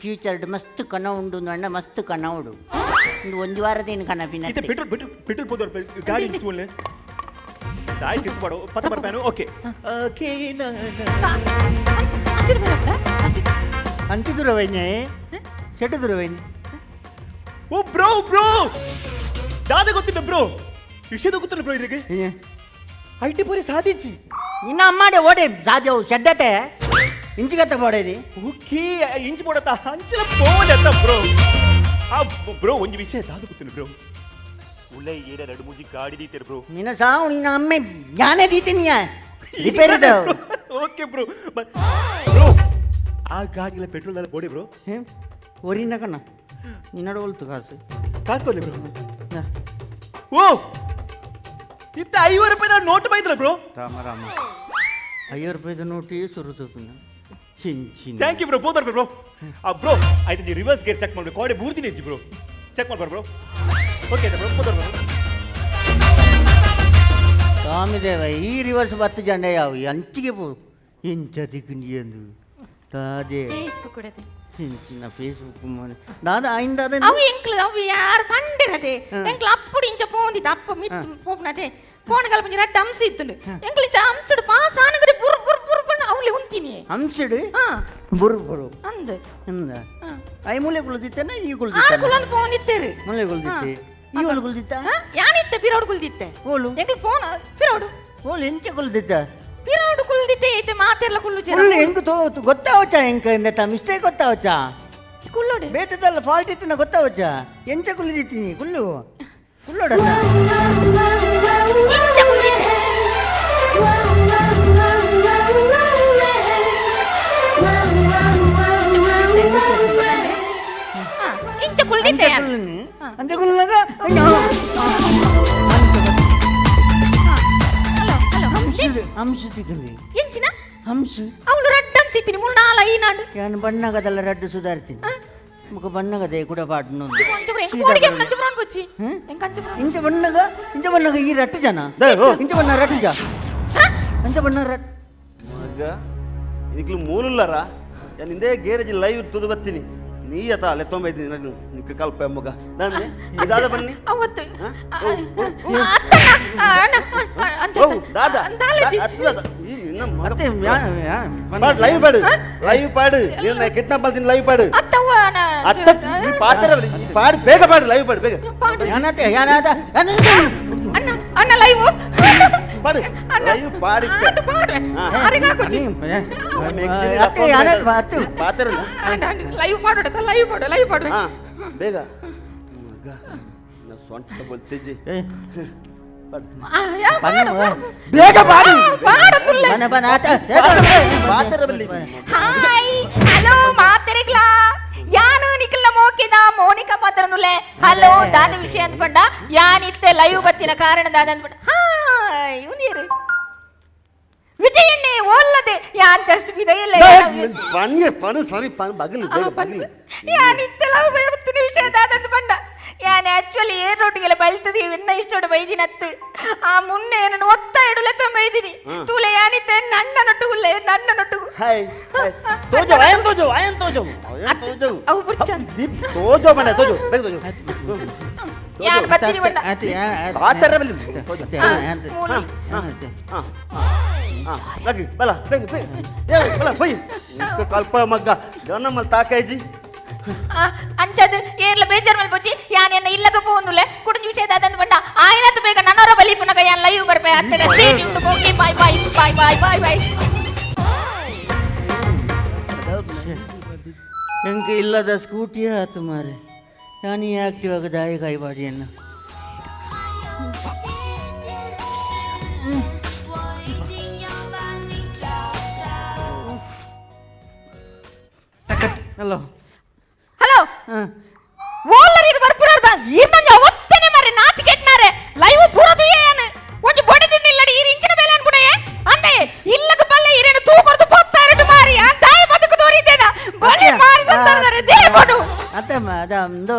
ಫ್ಯೂಚರ್ ಮಸ್ತ್ ಕಣ ಉಂಡು ಅಣ್ಣ ಮಸ್ತ್ ಕಣ ಉಂಡು ಒಂದು ವಾರದೇನು ಕಣ ಪಿನ. ಇತ್ತೆ ಪೆಟ್ರೋಲ್ ಪೆಟ್ರೋಲ್ ಪೆಟ್ರೋಲ್ ಪೋದರ್ ಗಾಡಿ ತೂಲೆ ತಾಯಿ ತಿರ್ಪಾಡು ಪತ್ತ ಬರ್ಪಾನು. ಓಕೆ ಓಕೆ ಅಂಚು ದೂರವೈನೆ ಸೆಟ್ ದೂರವೈನೆ. ಓ ಬ್ರೋ ಬ್ರೋ ದಾದ ಗೊತ್ತಿಲ್ಲ ಬ್ರೋ, ವಿಷಯದ ಗೊತ್ತಿಲ್ಲ ಬ್ರೋ. ಇರಿಗೆ I T ಪೂರಿ ಸಾಧಿಸಿ ನಿನ್ನ ಅಮ್ಮಾಡೆ ಓಡೆ ಸಾಧ್ಯವು ಶಡ್ಡತೆ ಇಂಚಿಗತ್ತ ಬೋಡೇದಿ. ಓಕೆ ಇಂಚು ಬೋಡತ್ತ ಅಂಚಲ ಪೋವಲತ್ತ ಬ್ರೋ. ಆ ಬ್ರೋ ಒಂದು ವಿಷಯ ದಾದ ಗೊತ್ತಿಲ್ಲ ಬ್ರೋ, ಉಳ್ಳೆ ಏಡ 2 ಮೂಜಿ ಗಾಡಿ ದೀತೇರು ಬ್ರೋ. ನಿನ್ನ ಸಾವು ನಿನ್ನ ಅಮ್ಮೆ ಯಾನೇ ದೀತೀನಿ ರಿಪೇರಿ ಓಕೆ ಬ್ರೋ. ಬ್ರೋ ಆ ಗಾಡಿಗಳ ಪೆಟ್ರೋಲ್ ಎಲ್ಲ ಬೋಡಿ ಬ್ರೋ. ಒರಿನ ಕಣ್ಣ ನಿನ್ನಡ ಒಲ್ತು ಕಾಸು ಕಾಸು ಕೊಡ್ಲಿ ಬ್ರೋ. ಓ ಇತ್ತ 50 ರೂಪಾಯಿದ ನೋಟ್ ಬೈದ್ರ ಬ್ರೋ. ರಾಮ ರಾಮ 50 ರೂಪಾಯಿದ ನೋಟಿ ಸುರುತು ಚಿಂಚಿನ. Thank you bro, brother bro. ಆ ಬ್ರೋ ಆಯ್ತು ನೀವು ರಿವರ್ಸ್ ಗೇರ್ ಚೆಕ್ ಮಾಡಬೇಕು, ಕೋಡೆ ಬೂರ್ದಿನ ಇಜ್ಜಿ ಬ್ರೋ, ಚೆಕ್ ಮಾಡ್ಬಾರ bro. Okay bro brother bro. ಸ್ವಾಮಿ ದೇವ ಈ ರಿವರ್ಸ್ ಬತ್ತು ಜಂಡ ಯಾವ ಅಂಚಿಗೆ ಪೋ ಎಂಚ ತಿಕ್ಕುಂಡಿ ಅಂದು ತಾದೇ ಫೇಸ್ಬುಕ್ ಕೊಡದೆ ಚಿಂಚಿನ ಫೇಸ್ಬುಕ್ ದಾದ ಆಯಿಂದ ಅವು ಎಂಕ್ಲ ಅವು ಯಾರು ಪಂಡಿರದೆ ಎಂಕ್ಲ ಅಪ್ಪುಡು ಇಂಚ ಪೋಂದಿತ್ತ ಅಪ್ಪ ಮಿತ್ ಪೋಪುನದೆ ಫೋನ್ ಕಲ್ಪಂಜಿ ರಡ್ಡ ಅಂಶ ಇತ್ತುಂಡು ಎಂಕ್ಲ ಇಂಚ ಅಂಶಡು ಪಾಸ್ ಆನಗಡೆ ಬುರ್ ಬುರ್ ಬುರ್ ಬಣ್ಣ ಅವಳೆ ಉಂತಿನಿ ಅಂಶಡು ಹಾ ಬುರ್ ಬುರು ಅಂದು ಅಂದ I ಮೂಲೆ ಕುಳಿತಿತ್ತೇನ ಈ ಆರು ಕುಳಿತಿತ್ತ ಕುಲೊಂದು ಪೋಂದಿತ್ತೇರು ಮೂಲೆ ಕುಳಿತಿತ್ತೆ ಈ ಓಲು ಕುಳಿತಿತ್ತ ಯಾನಿತ್ತೆ ಪಿರೋಡು ಕುಲ್ದಿತ್ತೆ ಓಲು ಎಂಕ್ಲ ಫೋನ್ ಪಿರೋಡು ಓಲು ಎಂಚ ಕುಳಿತಿತ್ತ ಪಿರೋಡು ಕುಲ್ದಿತ್ತೆ ಐತೆ ಮಾತೆಲ್ಲ ಕುಲ್ಲು ಜರ ಕುಳ್ಳು ಎಂಕ್ ತೋ ಗೊತ್ತಾವಚ್ಚ ಎಂಕ್ ಎಂದತ್ತ ಮಿಸ್ಟೇಕ್ ಗೊತ್ತಾವಚ್ಚ ಕುಲ್ಲೋಡೆ ಬೇತದಲ್ಲ ಫಾಲ್ಟ್ ಇತ್ತಿನ ಗೊತ್ತಾವಚ್ಚ ಎಂಚ ಕುಳ್ಳಿದಿತ್ತೀನಿ ಕುಳ್ಳು ಕುಳ್ಳೋಡ ಇಂಚ ಕುಲ್ದಿತ್ತೆ ಇಂಚ ಕುಲ್ದಿತ್ತೆ ಯಾನ್. ಅಂಚ ಕುಳ್ಳುನಾಗ ಹಲೋ ಹಲೋ ಹಂಸ ತಿಕ್ಕುಂಡಿ ಎಂಚಿನ ಹಂಸ ಅವಳು ರಡ್ಡ ಅಂಚಿತ್ತೀನಿ ಮೂರು ನಾಲ್ ಐನಾಡು ನಾನು ಬಣ್ಣಗದಲ್ಲ ರಡ್ಡು ಸುಧಾರ್ತೀನಿ ಮುಖ ಬಣ್ಣಗದೆ ಕೂಡ ಪಾಡ್ನು ಇಂಚ ಬಣ್ಣಗ ಇಂಚ ಬಣ್ಣಗ ಈ ರಟ್ಟು ಜನ ಇಂಚ ಬಣ್ಣ ರಟ್ಟು ಜ ಅಂಚ ಬಣ್ಣ ರಟ್ ಮಗ ಇದಕ್ಕೆ ಮೂಲುಲ್ಲಾರ ನಾನು ಹಿಂದೆ ಗೇರೇಜ್ ಲೈವ್ ತುದು ಬರ್ತೀನಿ ನೀ ಅತ ಅಲ್ಲೇ ತೊಂಬೈತೀನಿ ನಿಕ್ಕ ಕಲ್ಪ ಮಗ ನಾನು ಇದಾದ ಬನ್ನಿ. ಅವತ್ತು ದಾದಾ ಲೈವ್ ಪಾಡು ಲೈವ್ ಪಾಡು ನೀನು ಕಿಡ್ನಾಪ್ ಮಾಡ್ತೀನಿ ಲೈವ್ ಪಾಡು ಅತ್ತ ಪಾಡ್ತಾರ ಪಾಡು ಬೇಗ ಪಾಡು ಲೈವ್ ಪಾಡು ಬೇಗ. ಯಾನತೆ ಯಾನಾದ ಅಣ್ಣ ಅಣ್ಣ ಲೈವ್. ಪಾಡು ಲೈವ್ ಪಾಡಿ ಆಂಡ್ ಪಾಡುವೆ ಆರೆಗ್ ಆಪುಜಿ. ಅತ್ತೆ ಯಾರು ಅತ್ತು ಪಾತೆರಲ್ಲ and and live ಪಾಡೋಡತ್ತ live ಪಾಡು ಲೈವ್ ಪಾಡುವೆ. ಹಾ ಬೇಗ ಮಗ ನಾ ಸೊಂಟ ಬೊಲ್ತೇಜಿ. ಬೇಗ ಪಾಡು. ಪಾಡುತ್ತುಲ್ಲೆ. ಬನ ಬನ ಆತ ಪಾತೆರ ಬಲ್ಲಿ. ಹಾಯ್ ಹಲೋ ಮಾತೆರೆಗ್ಲಾ ಯಾನು ನಿಖಿಲ್ನ ಮೋಕಿದ ಮೋನಿಕಾ ಪಾತ್ರನುಲೆ. ಹಲೋ ದಾದ ವಿಷಯ ಅಂದ್ಕೊಂಡ ಯಾನಿತ್ತೆ ಲೈವ್ ಬತ್ತಿನ ಕಾರಣ ದಾದ ಅಂದ್ಕೊಂಡ. ಹಾಯ್ ಉಂದಿಯರು ವಿಜಯಣ್ಣೆ ಓಲ್ಲದೆ ಯಾನ್ ಜಸ್ಟ್ ಬಿದೆಯಿಲ್ಲ. ಪನ್ಗೆ ಪನು ಸಾರಿ ಪನ್ ಬಗಲು ಬೇಗ ಬಗಲು. ಯಾನಿತ್ತೆ ಲವ್ ಬತ್ತಿನ ವಿಷಯ ದಾದ ಅಂದ್ಕೊಂಡ. ಯಾನ್ ಆಕ್ಚುಲಿ ಏರ್ ರೋಟಿಗೆಲ್ಲ ಬಲ್ತದೆ ಎನ್ನ ಇಷ್ಟೋಡು ಬೈದಿನತ್ತು ಆ ಮುನ್ನೆ ಏನನ್ನು ಒತ್ತ ಇಡುಲೆ ಬೈದಿನಿ ತೂಲೆ ಯಾನಿತ್ತೆ ನನ್ನ ನೊಟ್ಟುಗುಲ್ಲೆ ನನ್ನ ನೊಟ್ಟುಗು. ಹಾಯ್ ತೋಜೋ ಆಯನ್ ತೋಜೋ ಆಯನ್ ತೋಜೋ ಆಯನ್ ತೋಜೋ ಅವು ಬುರ್ಚನ್ ದೀಪ್ ತೋಜೋ ಮನೆ ತೋಜೋ ಬೇಗ ತೋಜೋ. ಯಾನ್ ಬತ್ತಿನಿ ಬಣ್ಣ ಪಾತೆರ ಬಲ್ಲಿ ತೋಜೋ. ಹಾ ಹಾ ಲಗಿ ಬಲ ಬೇಗ ಬೇಗ ಏ ಬಲ ಹೋಯ್ ಕಲ್ಪ ಮಗ್ಗ ಜನ ತಾಕೈಜಿ ಅಂಚದು ಏರ್ಲ ಬೇಜಾರ್ ಮಲ್ ಬೊಚ್ಚಿ ಯಾನ್ ಎನ್ನ ಇಲ್ಲಗ ಪೋಂದುಲೆ ಕುಡಿಂಜಿ ವಿಷಯ ದಾದಂದು ಬಂಡ ಆಯ್ನತ್ತು ಬೇಗ ನನ್ನವರ ಬಲಿ ಪುನಗ ಯಾನ್ ಲೈವ್ ಬರ್ಪೆ ಅತ್ತಡ. Stay tuned okay bye bye bye bye bye bye. ಎಂಕ ಇಲ್ಲದ ಸ್ಕೂಟಿ ಆತು ಮಾರೆ ನಾನು ಈ ಆಕ್ಟಿವಾಗ ದಾಯಿ ಕಾಯ್ಬಾಡಿಯನ್ನು. ಹಲೋ ಹಲೋ ಓಲ್ಲರಿರು ಬರ್ಪುರಾರ್ದ ಈರ್ನಂಜ ಒತ್ತನೆ ಮರೆ ನಾಚಿಕೆಟ್ನಾರೆ ಲೈವ್ ಪೂರದು ಏನು ಒಂಜಿ ಬೊಡಿ ತಿನ್ನಿಲ್ಲಡಿ ಈರ್ ಇಂಚಿನ ಬೇಲೆ ಅನ್ಪುಣೆ ಅಂದೆ ಇಲ್ಲಗ ಬಲ್ಲೆ ಈರೇನು ತೂಕೊರ್ದು ಪೊತ್ತಾರಡು ಮಾರಿ ಆ ತಾಯಿ ಬದುಕು ತೋರಿದ್ದೇನ ಬಲೆ ಮಾರಿ ಸಂತಾನರೆ they ಕೊಡು. ಅತ್ತೆ ಅದ ಒಂದು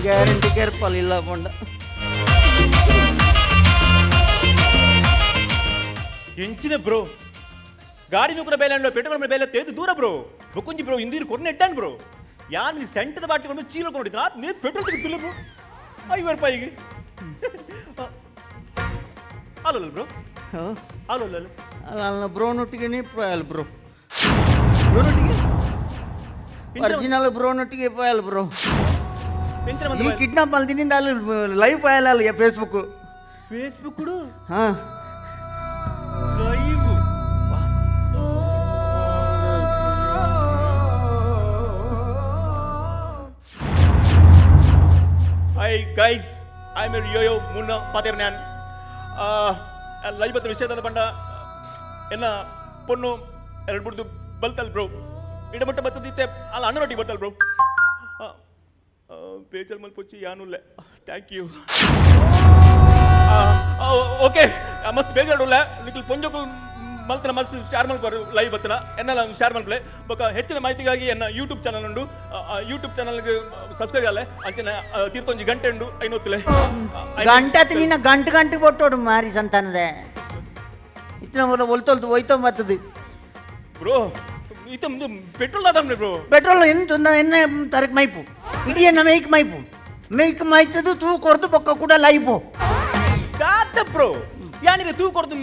ಗ್ಯಾರಂಟಿ ಕೇರ್ಪಲ್ ಇಲ್ಲ ಪಂಡ. ಎಂಚಿನ ಬ್ರೋ ಗಾಡಿ ನೂಕರ ಬೇಲೆ ಅಂಡ್ ಪೆಟ್ರೋಲ್ ಬೇಲೆ ತೇದು ದೂರ ಬ್ರೋ ಬೊಕ್ಕೊಂಜಿ ಬ್ರೋ ಇಂದೀರು ಕೊರ್ನೆ ಎಡ್ಡಾನ್ ಬ್ರೋ ಯಾನ್ ನೀ ಸೆಂಟದ ಬಾಟ್ಲಿ ಕೊಂಡು ಚೀಲ ಕೊಂಡಿದ್ದ ಆತ್ ನೀ ಪೆಟ್ರೋಲ್ ತೆಗೆದಿಲ್ಲ ಬ್ರೋ 50 ರೂಪಾಯಿಗೆ. ಅಲ್ಲಲ್ಲ ಬ್ರೋ ಅಲ್ಲಲ್ಲ ಅಲ್ಲ ಬ್ರೋನೊಟ್ಟಿಗೆ ನೀ ಬ್ರೋ ಬ್ರೋನೊಟ್ಟಿಗೆ ಒರಿಜಿನಲ್ ಬ್ರೋನೊಟ್ಟಿಗೆ ಪಾಯಲ್ ಬ್ರೋ. ಈ ಕಿಡ್ನಾಪ್ ಮಲ್ದಿನಿಂದ ಅಲ್ಲಿ ಲೈವ್ ಪಾಯಲ್ ಅಲ್ಲ Facebook Facebook ha live. Hi guys, I'm your Yoyo Munna Paternan. Live ಬತ್ತ ವಿಷಯದ ಬಂಡ ಎನ್ನ ಪೊಣ್ಣು ಎರಡು ಬುಡ್ದು ಬಲ್ತಲ್ ಬ್ರೋ ಇಡಮಟ್ಟ ಬತ್ತದಿತ್ತೆ ಅಲ್ಲ ಅಣ್ಣ ರೊಟ್ಟಿ ಬರ್ತಲ್ ಬ್ರೋ ಬೇಜಲ್ ಮಲ್ಪೊಚ್ಚಿ ಯಾನುಲ್ಲೆ thank you okay ಮಸ್ತ್ ಬೇಜಾರುಲ್ಲ ನಿಖಿಲ್ ಪೊಂಜೋಕು ಮಲ್ತನ ಮಸ್ತ್ ಶೇರ್ ಮಲ್ಪರು ಲೈವ್ ಬತ್ತನ ಎನ್ನೆಲ್ಲ ಶೇರ್ ಮಲ್ಪಲೆ ಬೊಕ ಹೆಚ್ಚಿನ ಮಾಹಿತಿಗಾಗಿ ಎನ್ನ ಯೂಟ್ಯೂಬ್ ಚಾನಲ್ ಉಂಡು ಯೂಟ್ಯೂಬ್ ಚಾನಲ್ಗೆ ಸಬ್ಸ್ಕ್ರೈಬ್ ಆಲೆ ಅಂಚಿನ ತೀರ್ಥೊಂಜಿ ಗಂಟೆ ಉಂಡು ಐನೊತ್ತಲೆ ಗಂಟೆ ಆತು ನಿನ್ನ ಗಂಟು ಗಂಟೆ ಕೊಟ್ಟೋಡು ಮಾರಿ ಸಂತಾನದ ಇತ್ತಿನ ಒಲ್ತೊಲ್ತು ಒಯ್ತೊ ಬರ್ತದೆ ಬ್ರೋ ಇತ್ತ ಪೆಟ್ರೋಲ್ ದಾದಮ್ನೆ ಬ್ರೋ ಪೆಟ್ರೋಲ್ ಎಂತ ಎಣ್ಣೆ ತರಕ್ ಮೈಪು ಇಡೀ ಎನ್ನ ಮೇಯ್ಕ್ ಮೈಪು ಮೇಯ್ಕ್ ಮೈತದು ತೂ ಕೊರ್ದು ಬೊಕ್ಕ ಕೂಡ ಲೈಫು ದಾದ ಬ್ರೋ ಯಾನಿಗೆ ತೂ ಕೊರ್ದು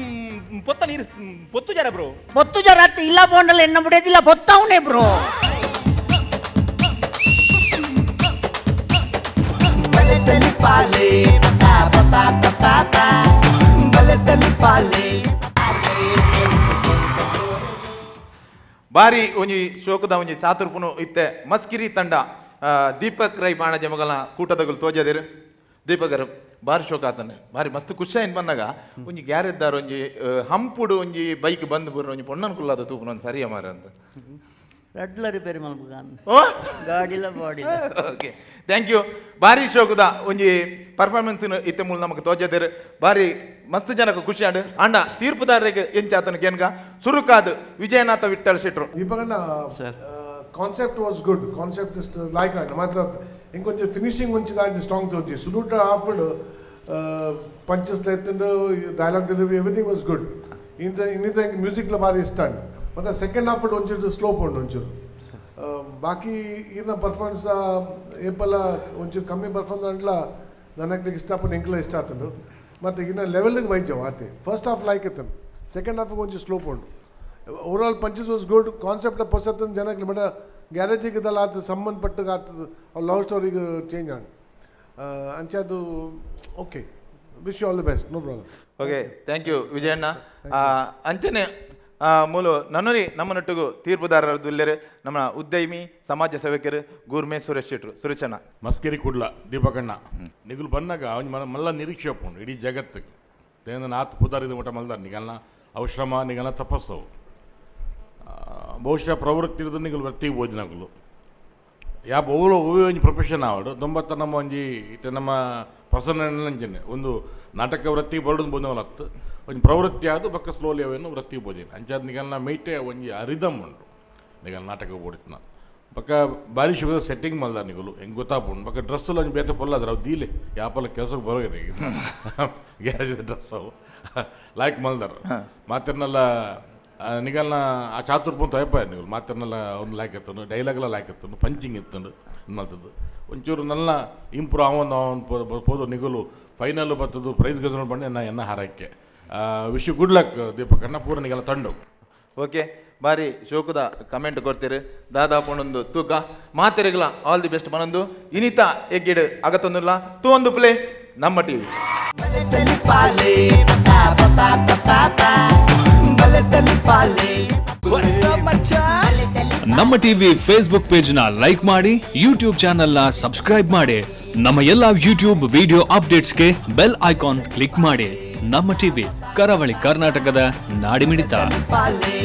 ಪೊತ್ತ ನೀರು ಪೊತ್ತು ಜರ ಬ್ರೋ ಪೊತ್ತು ಜರ ಅತ್ತ ಇಲ್ಲ ಬೋಂಡಲ್ಲ ಎಣ್ಣ ಬಿಡೋದಿಲ್ಲ ಬೊತ್ತವನೇ ಬ್ರೋ. ಬಾರಿ ಒಂಜಿ ಶೋಕದ ಒಂಜಿ ಚಾತುರ್ಪುನು ಇತ್ತೆ ಮಸ್ಕಿರಿ ತಂಡ ದೀಪಕ್ ರೈ ಬಾಣಜ ಮಗಲ ಕೂಟದಗುಲು ತೋಜದಿರು ದೀಪಕರು ಬಾರಿ ಶೋಕ ಆತನೆ ಬಾರಿ ಮಸ್ತ್ ಖುಷಿ ಆಯ್ತು ಬಂದಾಗ ಒಂಜಿ ಗ್ಯಾರೆದ್ದಾರ ಒಂಜಿ ಹಂಪುಡು ಒಂಜಿ ಬೈಕ್ ಬಂದು ಬುರ್ರ ಒಂಜಿ ಪೊಣ್ಣನ್ ಕುಲ್ಲಾದ ತೂಪುನ ಒಂದು ಸರಿಯ ಮಾರ ಅಂತ ರಡ್ಲ ರಿಪೇರಿ ಮಲ್ಪುಗ ಓ ಗಾಡಿಲ ಬಾಡಿ. ಓಕೆ thank you ಬಾರಿ ಶೋಕದ ಒಂಜಿ ಪರ್ಫಾರ್ಮೆನ್ಸ್ ಇತ್ತೆ ಮೂಲ ನಮಗೆ ತೋಜದಿರು ಬಾರಿ ಮಸ್ತ್ ಜನಕ್ಕೆ ಖುಷಿ ಆಂಡ್ ಅಣ್ಣ ತೀರ್ಪುದಾರರಿಗೆ ಎಂಚಾತನ ಕೇನ್ಗ ಸುರುಕಾದ್ ವಿಜಯನಾಥ ವಿಠಲ್ ಶೆಟ್ರು. ದೀಪಕಣ್ಣ concept was good, concept is like and ಮಾತ್ರ ಇಂಕೊಂಚ ಫಿನಿಶಿಂಗ್ ಒಂಚಿ ದಾಂಜಿ ಸ್ಟ್ರಾಂಗ್ ತೋಜಿ ಸುಲೂಟ ಆಫ್ಡ್ ಪಂಚಸ್ ಲೈತಂಡು dialogue delivery everything was good. ಇನ್ನಿತ ಇನ್ನಿತ ಮ್ಯೂಸಿಕ್ಲ ಭಾರಿ ಇಷ್ಟ ಅಂಡ್ ಮತ್ತು ಸೆಕೆಂಡ್ ಹಾಫ್ ಒಂಚೂರು ಸ್ಲೋ ಉಂಟು ಒಂಚೂರು ಬಾಕಿ ಈರ್ನ ಪರ್ಫಾರ್ಮೆನ್ಸ್ ಏಪಲ ಒಂಚೂರು ಕಮ್ಮಿ ಪರ್ಫಾರ್ಮೆನ್ಸ್ ಅಂಡ್ಲ ನನಗೆ ಇಷ್ಟ ಆಪುಂಡು ಎಂಕ್ಲ ಇಷ್ಟ ಆತಂಡು ಮತ್ತು ಇನ್ನ ಲೆವೆಲ್ಗೆ ಬೈಜವು ಆತೆ ಫಸ್ಟ್ ಹಾಫ್ ಲೈಕ್ ಇತ್ತನು ಸೆಕೆಂಡ್ ಹಾಫ್ ಒಂಚೂರು ಸ್ಲೋ ಉಂಟು. Over all punches was good concept ಪೊಸತ್ತನ್ ಜನಕ್ಕೆ ಬಟ್ ಗ್ಯಾರೇಜಿಗೆ ಇದೆಲ್ಲ ಆತ ಸಂಬಂಧಪಟ್ಟ ಆತದ ಅವ್ರ ಲವ್ ಸ್ಟೋರಿಗೆ ಚೇಂಜ್ ಆಂಡ್ ಅಂಚಾದು okay, wish you all the best, no problem. Okay, thank you Vijayanna. ಅಂಚನೆ ಮೂಲು ನನ್ನೊರಿ ನಮ್ಮನೊಟ್ಟಿಗೂ ತೀರ್ಪುದಾರರ ದುಲ್ಲೆರು ನಮ್ಮ ಉದ್ಯಮಿ ಸಮಾಜ ಸೇವಕರು ಗೂರ್ಮೆ ಸುರೇಶ್ ಶೆಟ್ರು. ಸುರೇಶಣ್ಣ. ಮಸ್ಕೇರಿ ಕುಡ್ಲ ದೀಪಕಣ್ಣ, ನಿಗುಲು ಬನ್ನಾಗ ಅವನ ಮಲ್ಲ ನಿರೀಕ್ಷೆ ಉಪ್ಪುಂಡು ಇಡೀ ಜಗತ್ತಿಗೆ. ತೇಂದ ನಾತ್ ಪುದಾರಿದ ಮಟ್ಟ ಮಲ್ದಾರ ನಿಗಲ್ನ ಅವು ಶ್ರಮ ನಿಗಲ್ನ ತಪಸ್ಸವು ಬಹುಶಃ ಪ್ರವೃತ್ತಿ ಇರೋದು ನಿಗಲು ವೃತ್ತಿ ಬೋಜನಗಳು ಯಾಪ ಓವೋ ಒವ್ವೇ ಒಂಜಿ ಪ್ರೊಫೆಷನ್ ಆವಡು ದೊಂಬತ್ತ ನಮ್ಮ ಒಂಜಿ ಇತ್ತೆ ನಮ್ಮ ಪ್ರಸನ್ನ ಒಂದು ನಾಟಕ ವೃತ್ತಿ ಬರಡು ಬೋಧವಲತ್ತು ಒಂಜಿ ಪ್ರವೃತ್ತಿ ಆದು ಬೊಕ್ಕ ಸ್ಲೋಲಿ ಅವೇನು ವೃತ್ತಿ ಬೋಜಿನ ಅಂಚಾದ ನಿಗಲ್ನ ಮೈಟೆ ಒಂಜಿ ಅರಿದಮ್ ಉಂಡು ನಿಗಲ್ ನಾಟಕ ಬೋಡಿತ್ನ ಬೊಕ್ಕ ಬಾರಿ ಶುಗದ ಸೆಟ್ಟಿಂಗ್ ಮಲ್ದ ನಿಗುಲು ಹೆಂಗೆ ಗೊತ್ತಾಪುಂಡು. ಬೊಕ್ಕ ಡ್ರೆಸ್ ಒಂಜಿ ಬೇತೆ ಪೊಲ್ಲಾದ್ರ ಅವು ದೀಲೆ ಯಾಪಲ ಕೆಲಸಕ್ಕೆ ಬರೋಗಿದೆ ಗ್ಯಾರೇಜ್ ಡ್ರೆಸ್ ಅವು ಲಾಯ್ಕ್ ಮಲ್ದಾರ ಮಾತಿರ್ನಲ್ಲ ನಿಗಲ್ನ ಆ ಚಾತುರ್ಪು ತಯಪ್ಪ ನಿಗುಲು ಮಾತಿರ್ನಲ್ಲ ಒಂದು ಲಾಯ್ಕ್ ಎತ್ತನು ಡೈಲಾಗ್ಲ ಲಾಯ್ಕ್ ಎತ್ತನು ಪಂಚಿಂಗ್ ಇತ್ತನು ಮಲ್ತದ್ದು ಒಂಚೂರು ನಲ್ಲ ಇಂಪ್ರೂವ್ ಅವನ್ ಅವನ್ ಪೋದು ನಿಗುಲು ಫೈನಲ್ ಬರ್ತದ್ದು ಪ್ರೈಸ್ ಗೆದ್ದು ಬಂದು ಎನ್ನ ಎನ್ನ ಹಾರಕ್ಕೆ. ವಿಶ್ you good luck ದೀಪಕಣ್ಣ, ಪೂರ ನಿಗಲ್ಲ ತಂಡು. ಓಕೆ, ಬಾರಿ ಶೋಕದ ಕಮೆಂಟ್ ಕೊಡ್ತೀರಿ ದಾದಾ ಪೊಣ್ಣೊಂದು ತೂಕ ಮಾತೆರೆಗ್ಲ ಆಲ್ the best ಮನೊಂದು ಇನಿತ ಎಗ್ಗಿಡು ಅಗತ್ತೊಂದುಲ್ಲ ತೂ ಒಂದು ಪ್ಲೇ ನಮ್ಮ ಟಿವಿ. ನಮ್ಮ ಟಿವಿ ಫೇಸ್ಬುಕ್ ಪೇಜ್ ನ ಲೈಕ್ ಮಾಡಿ, ಯೂಟ್ಯೂಬ್ ಚಾನೆಲ್ ನ ಸಬ್ಸ್ಕ್ರೈಬ್ ಮಾಡಿ, ನಮ್ಮ ಎಲ್ಲಾ ಯೂಟ್ಯೂಬ್ ವಿಡಿಯೋ ಅಪ್ಡೇಟ್ಸ್ಗೆ ಬೆಲ್ ಐಕಾನ್ ಕ್ಲಿಕ್ ಮಾಡಿ. ನಮ್ಮ ಟಿವಿ, ಕರಾವಳಿ ಕರ್ನಾಟಕದ ನಾಡಿಮಿಡಿತ. ಪಾಲೆ.